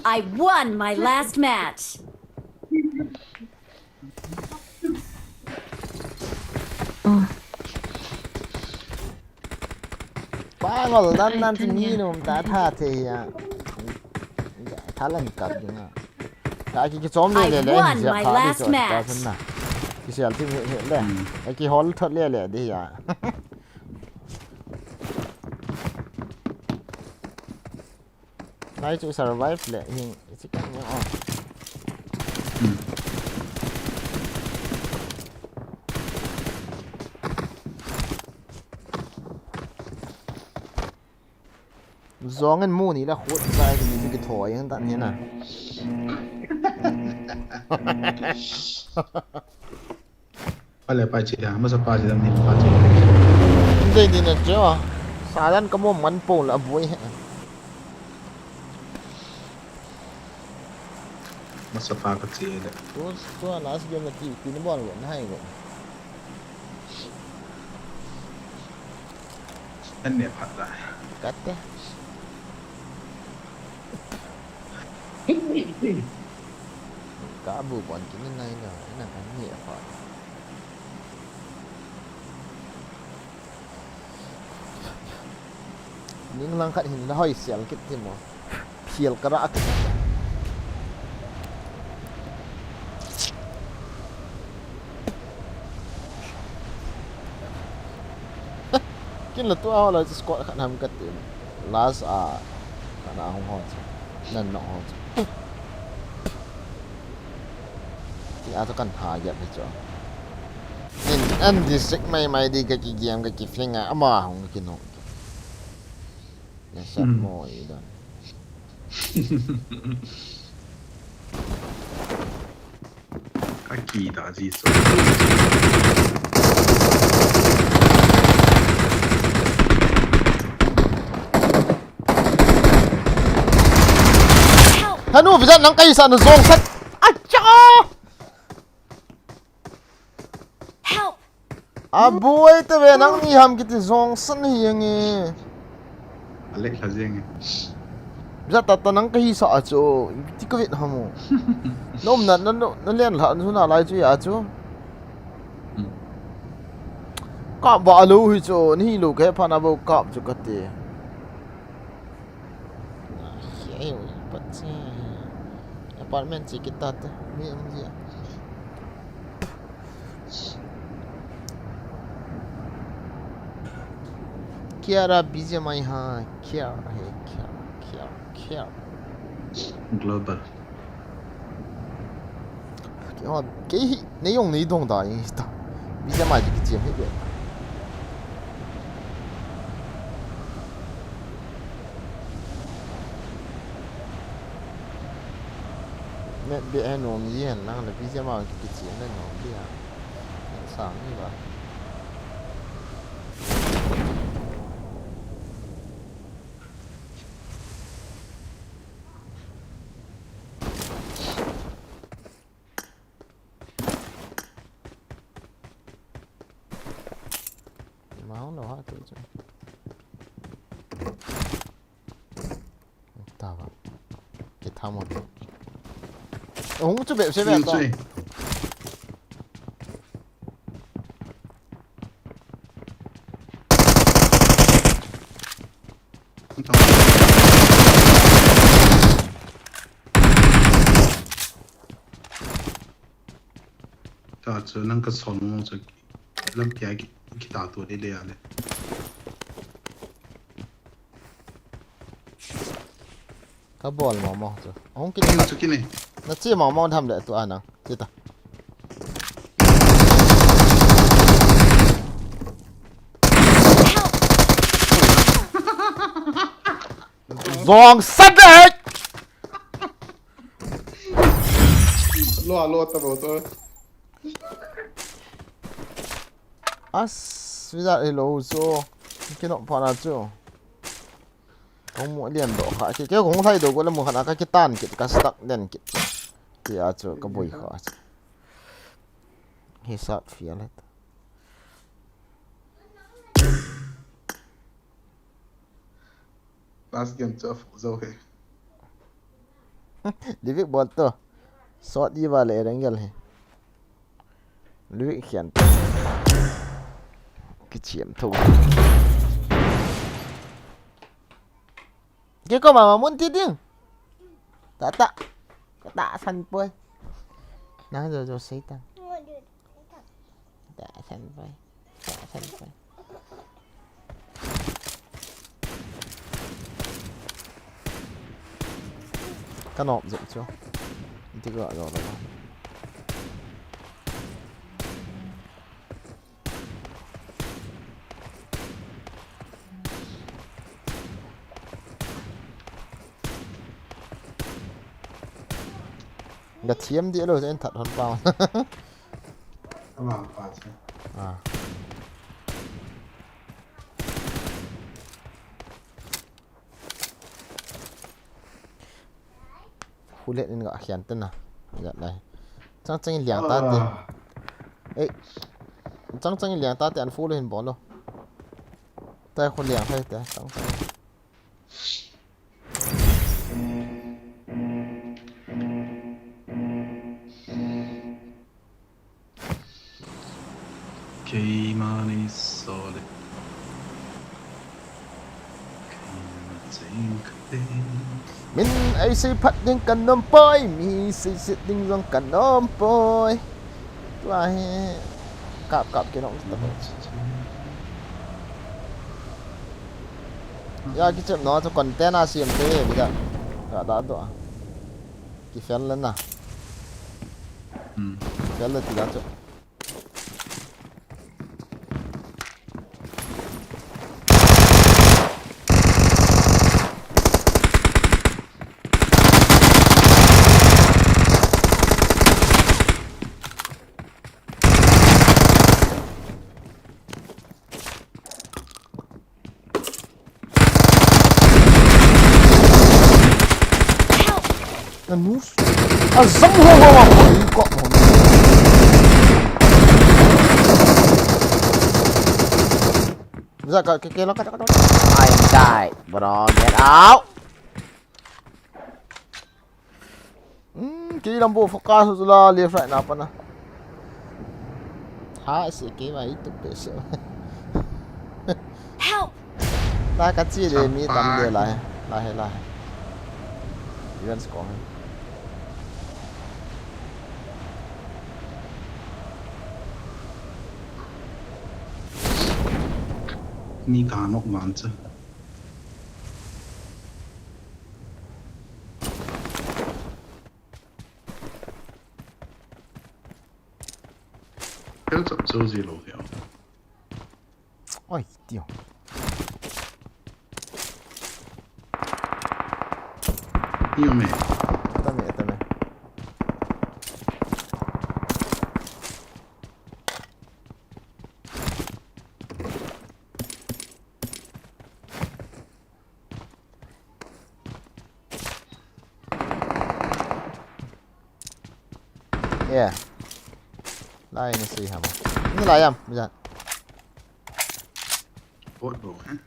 I won my last match. Pangol nan nan ti ni nom ta tha the ya. Thalan kap ding a. Ta ki ki chom le le le. I won my last match. Ki sial ti le. Ki hol thot le le di ya. Nai chu survive le hing chi kan ni o. Zong in mu ni la khut sai ki ni ki thoi hang ta ni na. Pale pa chi da, masa pa chi da ni pa chi. Hindi, hindi na siya. Salan ka mo man po la buhay. Masa pa ka chi da. Tu, tu last game na ti, ti ni bon na hai go. An ne pa da. Kate. Ka bu bon kini nai na, na kan ni a pa. Ning lang khat hin la hoi sial kit ti mo. Phial ka ra kit. Kin la tu a la squad khat ham ka ti. Last a kana hung hon. Nan no hon. Ti a to kan ha ya pe cho. Nin an district mai mai di ka ki game ka ki fling a ama hung ki no. Ya sa mo i don. Ka ki da ji so. Hanu visa nang kai sa nu zong sat. Acha! Help! Aboi te ve nang ni ham kiti zong san hi yang e. Alex la jeng. Za ta ta nang ka hi sa a chu. Ti ka vet ham o. Nom na na na len la nu na lai chu ya chu. Ka ba lo hi chu ni lo ke pha na bo ka chu ka te. Ayo, pat si apartment si kita te mi am dia. Kiara busy mai ha, Kiara he, Kiara, Kiara, Kiara. Global. Kiara, kei hi nei jong nei dong da i ta. Busy mai di kichi he be. Net be he nom ji hen lang le busy mai kichi he nom dia. Sang ni ba. Mao lo ha tu chu. Ta ba. Ki tha mo. Hung chu be se be to. Ta chu nang ka son mo chu lam pia ki ki ta tu de de ale. Ka bol mo mo chu. Hung ki Ni chu ki ni. Na chi mo mo tham le tu ana. Chi ta. Zong sat de. Lo lo ta bo to. As vida ilo chu. Ki no pa na chu. Kong mu lian do kha ki ke kong thai do ko le mu kha na ka ki tan ki ka stuck den ki. Tia chu ka boi kha chu. Hi sat fial het. Last game chu a fuh zo he. Livik bol to. Sot di va le rengel he. Livik khian. Kichiam tho. Ke ko mama mun ti ding. Ta ta. Ka ta san poi. Na jo jo sei ta. Ta san poi. Ta san poi. Ka nop jep chu. Ti ko jo lo. Ga thiam di lo, en that hon pau. Ama pa che. Ah. Hulet in ga khian te na. Ya lai. Chang chang in liang ta te. Ah. Eh. Chang chang in liang ta te, an full hin bol lo. Tai khu liang hai te. Chang chang. Keimah nei sawle. Keimah ching ka te. Min ei sei phat ding kan nom poi, mi sei sit ding jong kan nom poi. Tua hi kap kap ke nong ta. Ya kichep no chu content a siam te he bida. Ka da do. Kifel le na. Hmm. Kifel le ti da chu. Anus. Azam ho ho ho. Ko ho. Za ka ke ke lo ka ka. I am die, bro. Get out. Hmm, kei lam bou focus chu la left right na pana. Ha, se kei mai tu pe se. Help! La ka chi le mi tam de la he. La he, la he. Events ko he. Ni ka nok man chu. Kel chap chau ji lo hiam. Oi, tio. Tio me. Tame, tame. Yeah. Lai ni si ham. Ni lai am, bijan. Bot bro, eh?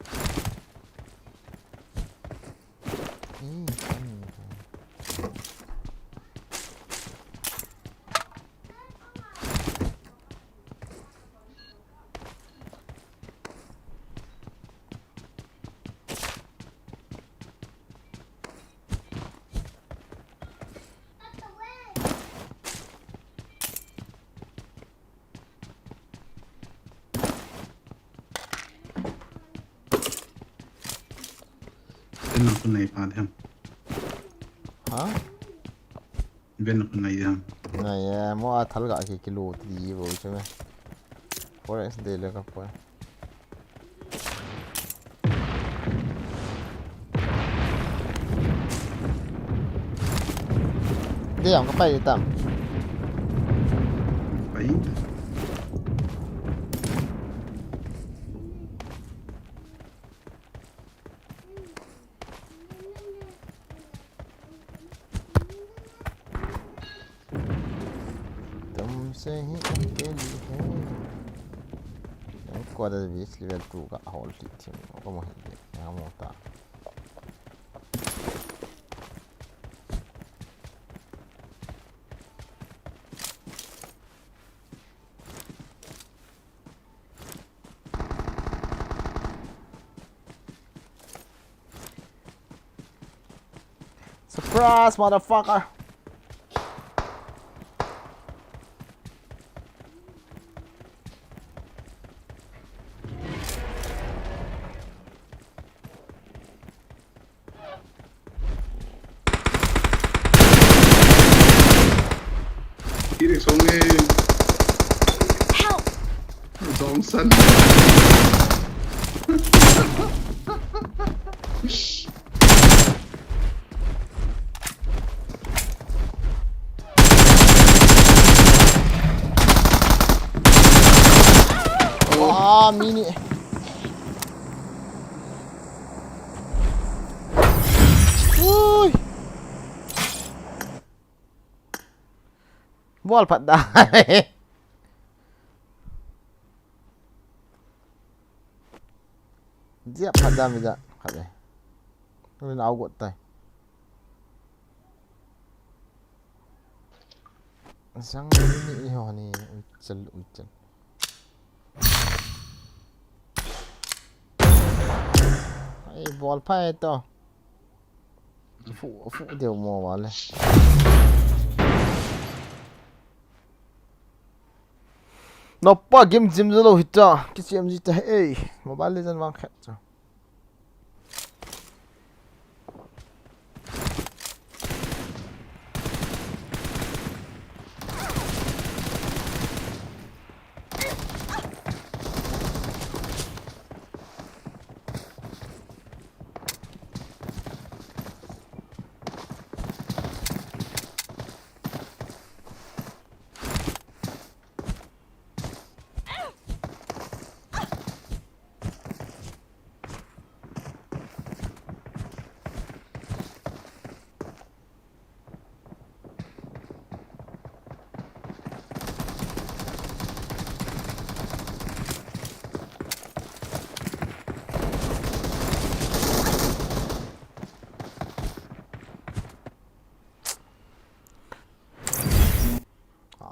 Ih, kan ni. Ven na kun nei pa them. Ha? Ven na kun nei them. Nei, eh, mo a thal ga ki kilo ti vo chu me. Forex de le ka po. Dia, ka pai tam. Pai. Daily hai. Nang ko da base level two ka hol ti thim ko mo hi de. Nang mo ta. Surprise, motherfucker! Kiri song e. Help! Johnson. Wah, mini. Ui. Bol phat da. Jia phat da mi da. Khat le. Nang le nau got tai. Sang ni ni ho ni, ui chal, ui chal. Ai, bol phai to. Fu, fu deu mo vale. Nopa game jim jalo hita. Kichi M G ta. Ei, Mobile Legend vang khat cha.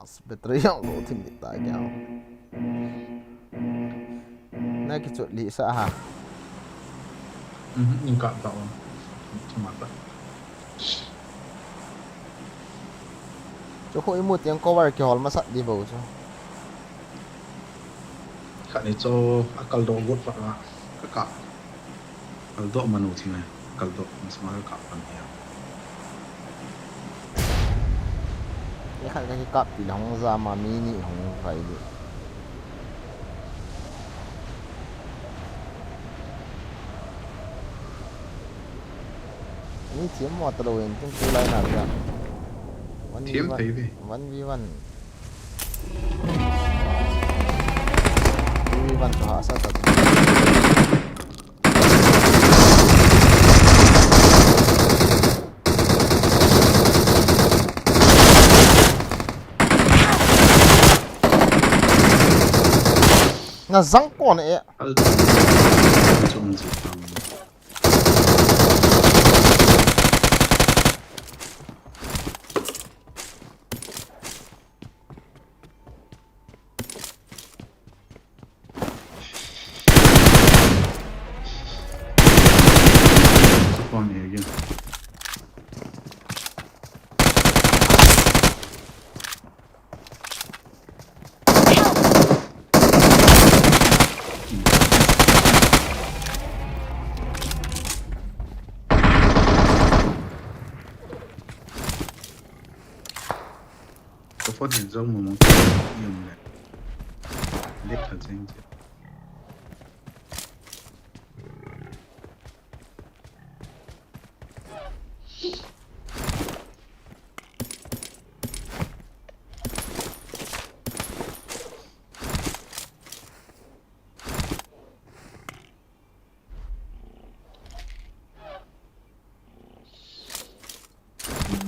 As, battery jong lo thim di ta kya. Na kichot li sa ha. Mhm, in ka ta on. Chuma ta. Chu khu imu tiang cover kihol masat di bou chu. Khat ni chu a kal do got pa la. Ka ka. Kal do manu thina. Kal do masma ka ka pan ya. Ni khat ka kikap pi la hung jam a mi ni hung vai di. Ni thim mo ta lo in tin tu lai na bia. Thim thei ve. One v one. Two v one to ha sa ta. Na jang kon e. Al. Chung ji tam. Spawn here again. Ka phone hin jong mo mo yum le. Let kha jeng je.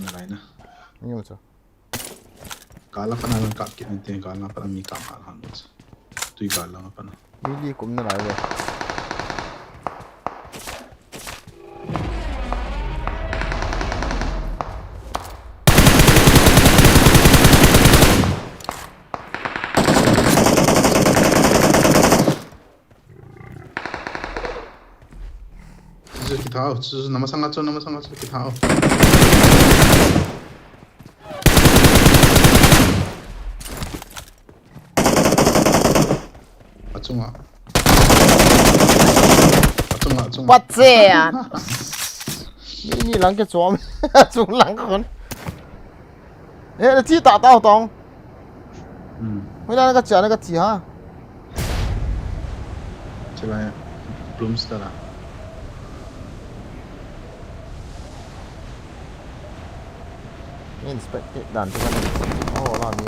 Nalai na. Ngiu chu. Gal a pat a lang kap kit ninte, gal a pat a mi kap a lang. Tui gal lang a pat a. Mi li kum nalai ve. Chu chu kithao, chu chu namasanga chu, namasanga chu kithao. Achunga. Achunga, achunga. Patse. Ni, ni lang ke chom. Achung lang kon. Eh, na chi ta ta tong. Hmm. Hoilang na ka chia, na ka chia ha. Chila ya. Bloomstar a. Inspect it dan tu kan. Oh, la ni.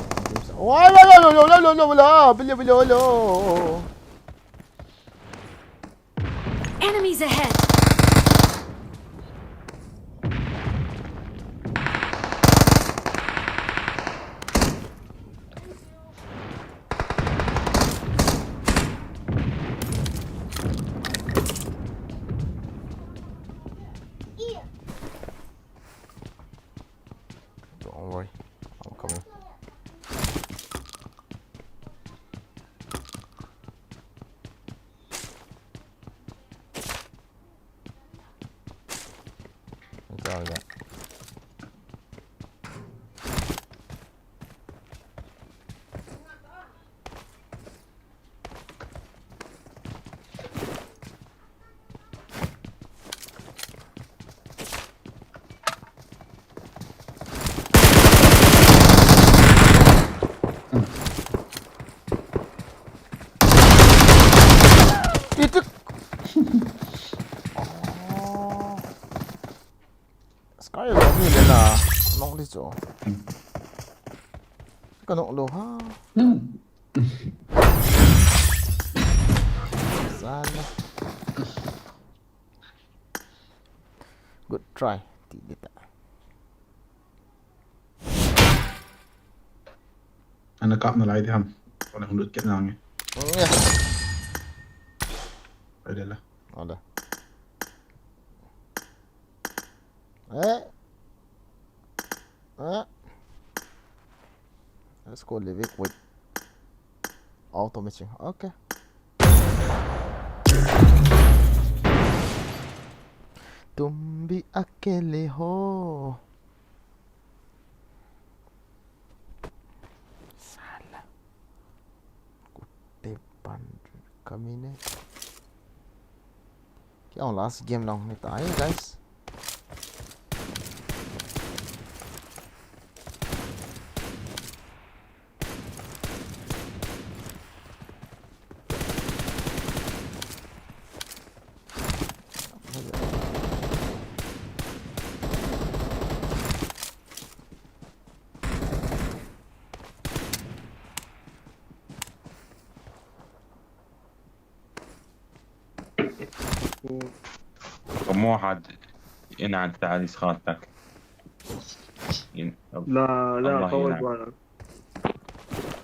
Wala, wala, wala, wala, wala, wala, wala, wala. Enemies ahead! Don't worry, I'm coming. It's all that. Itu. Oh. Sky lo ni le na. Nok di cho. Ka nok lo ha. Sana. Good try. Ti di ta. Ana kap nalai di ham. Kona hundut kit nange. Ade la. Ade. Eh. Eh. Let's go, Livik with auto matching. Okay. Tum bhi akele ho. Sala. Kutte pan kamine. Kya last game lang ni ta hai, guys. رقم واحد ينعل تعالي خالتك. ين-، لا، لا، الله طول ينعل. بالك.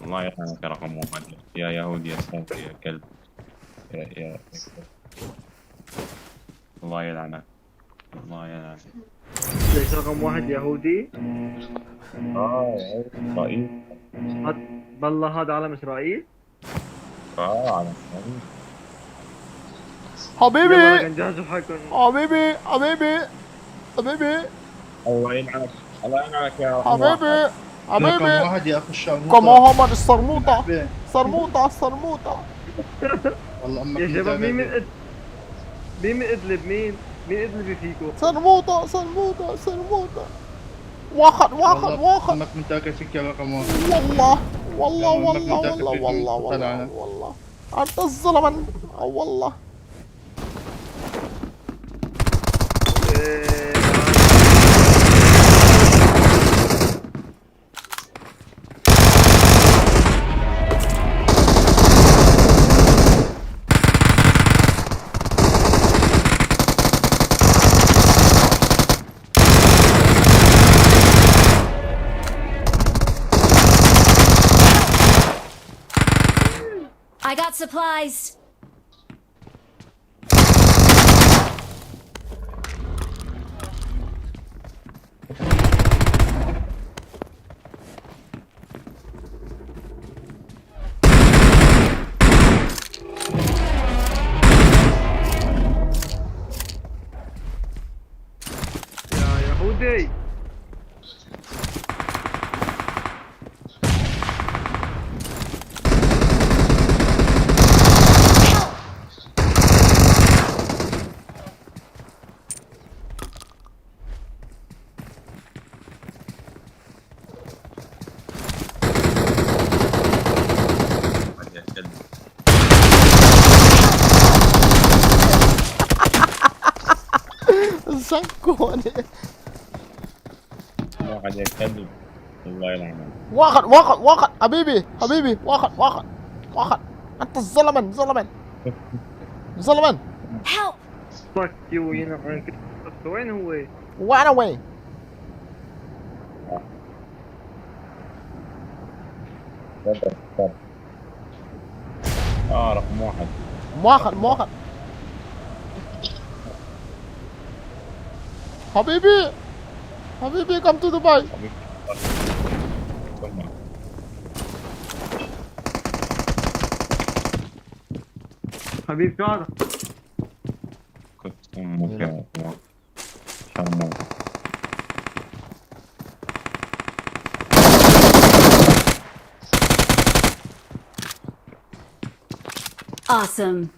الله يلعنك يا رقم واحد. يا يهودي، يا سافر، يا كلب. يا، يا، يا كلب. الله يلعنك. الله يلعنك. ليش رقم واحد يهودي؟ آه، إسرائيل. هاد-، بالله هذا علم إسرائيل؟ آه، علم إسرائيل. حبيبي. يلا، كان جاهز وحكن. حبيبي، حبيبي، حبيبي. الله يلعنك. الله يلعنك يا رقم واحد. حبيبي، حبيبي. رقم واحد يا أخي الشرموطة. كما هو من الشرموطة. حبيبي. شرموطة، شرموطة. والله أمك يا شباب، مين من متابع. إد-، مين من إدلب؟ مين؟ مين إدلبي فيكم؟ شرموطة، شرموطة، شرموطة. واحد، واحد، والله واحد. أمك متابع فيك يا رقم واحد. والله، والله، يا أمك والله، متابع والله، فيك والله، من والله، فترة. والله. أنت الزلمة. آه، والله. I got supplies. Ya, ya, Hudei. Zangkon e. Wakat, wakat, wakat, habibi, habibi, wakat, wakat, wakat. Anta zalaman, zalaman. Zalaman. Help! Fuck you, you know, run away. Run away. What the fuck? آه، رقم واحد. واحد، واحد. حبيبي، حبيبي، come to Dubai. حبيبي. حبيبي، شو هذا؟ كنت أمك يا أخوان. شرموطة. Awesome.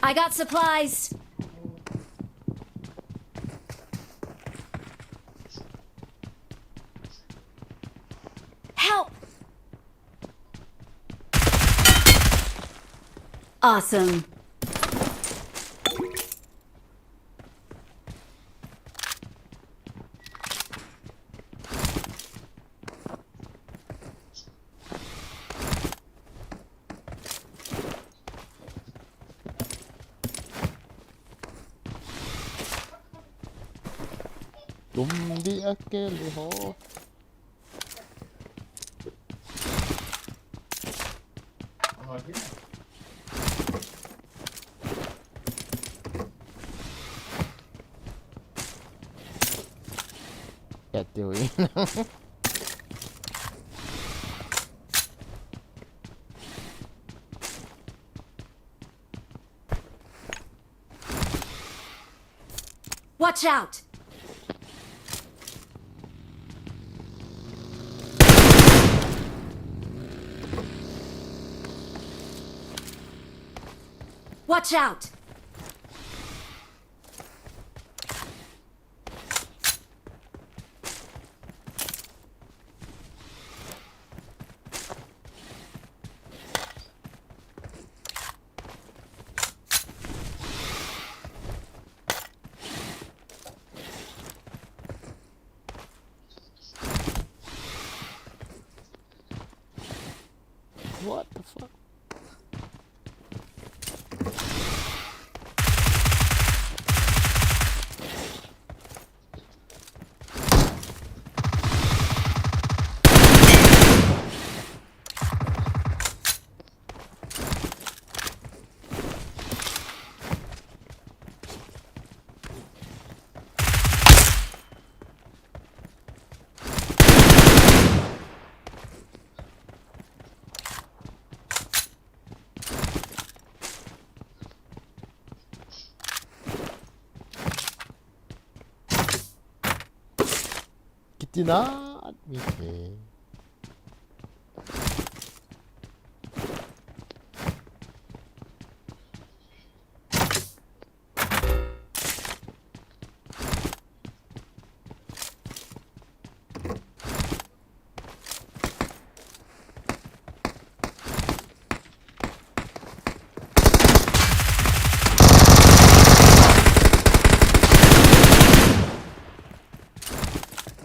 I got supplies. Help! Awesome. तुम भी अकेले हो। Kati hui. Watch out! Watch out! What the fuck? Kitina at mi the.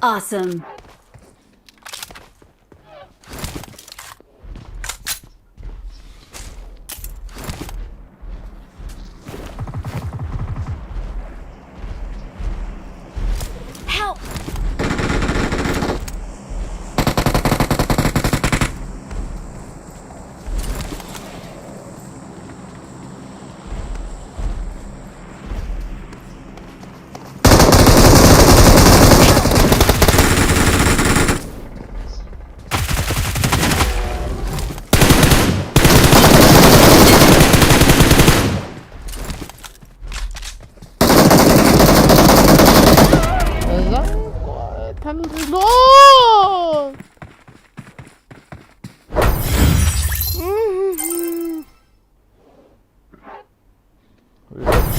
Awesome. Help!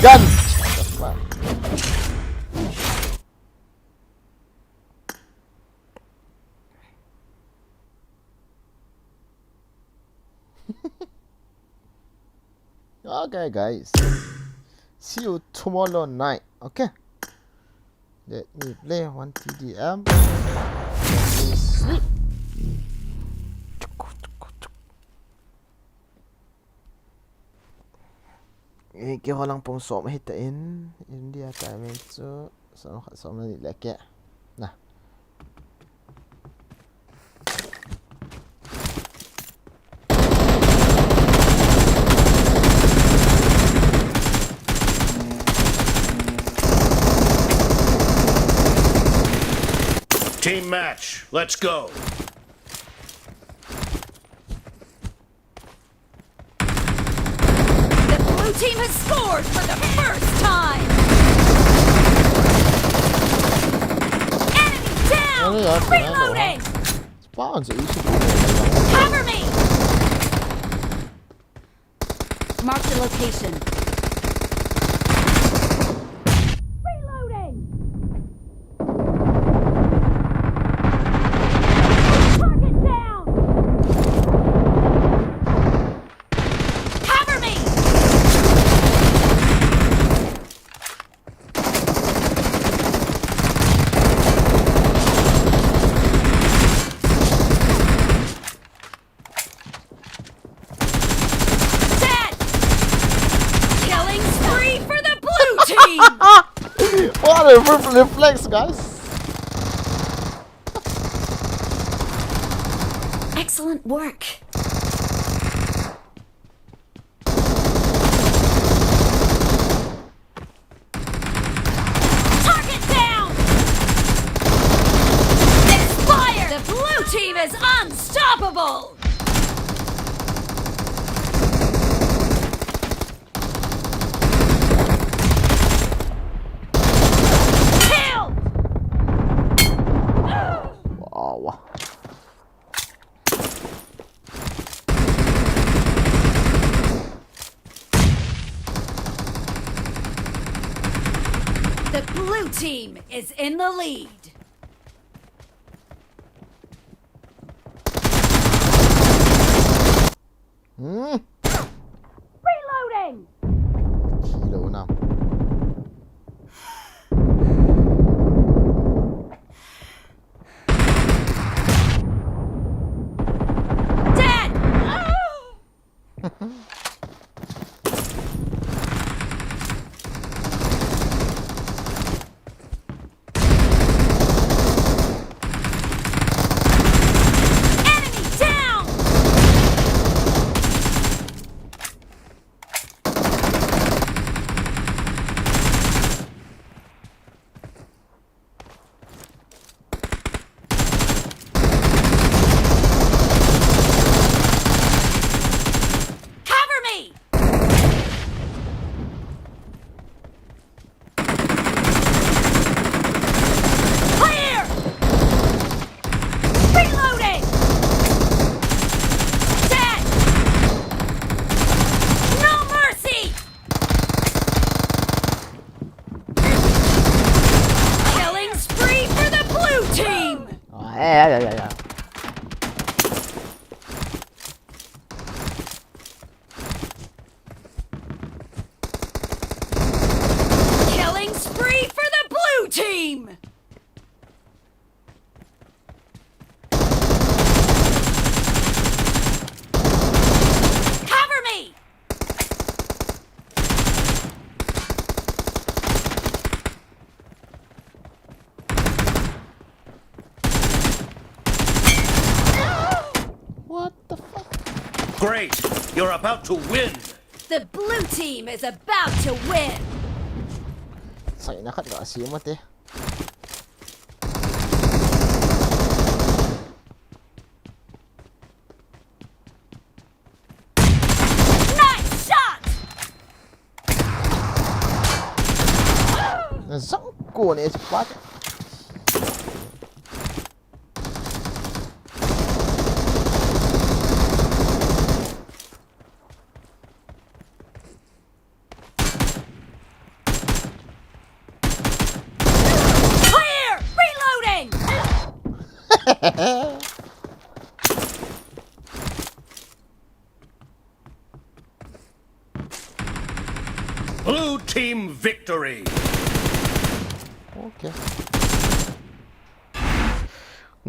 Gun! Okay, guys. See you tomorrow night, okay? Let me play one T D M. Let me sleep. Eh, keiho lang pung som hita in, India timing chu som khat som le ni le keh. Na. Team match, let's go. The blue team has scored for the first time. Enemy down. Reloading. Cover me. Mark the location. Reloading. Target down. Cover me. Dead. Killing spree for the blue team. What a ref- reflex, guys. Excellent work. Target down. Expired. The blue team is unstoppable. Team is in the lead. Hmm. Reloading. Thi lou nam. Dead. Enemy down. Cover me. Clear. Reloading. Dead. No mercy. Killing spree for the blue team. Ah, ya, ya, ya, ya. Killing spree for the blue team. Cover me. What the fuck? Great! You're about to win! The blue team is about to win. Saina khat ga si mate. Nice shot. Na zang ko ne si pat. Clear. Reloading. Blue team victory! Okay.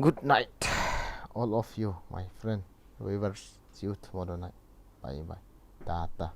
Good night, all of you, my friend. We will see you tomorrow night. Bye bye. Tata.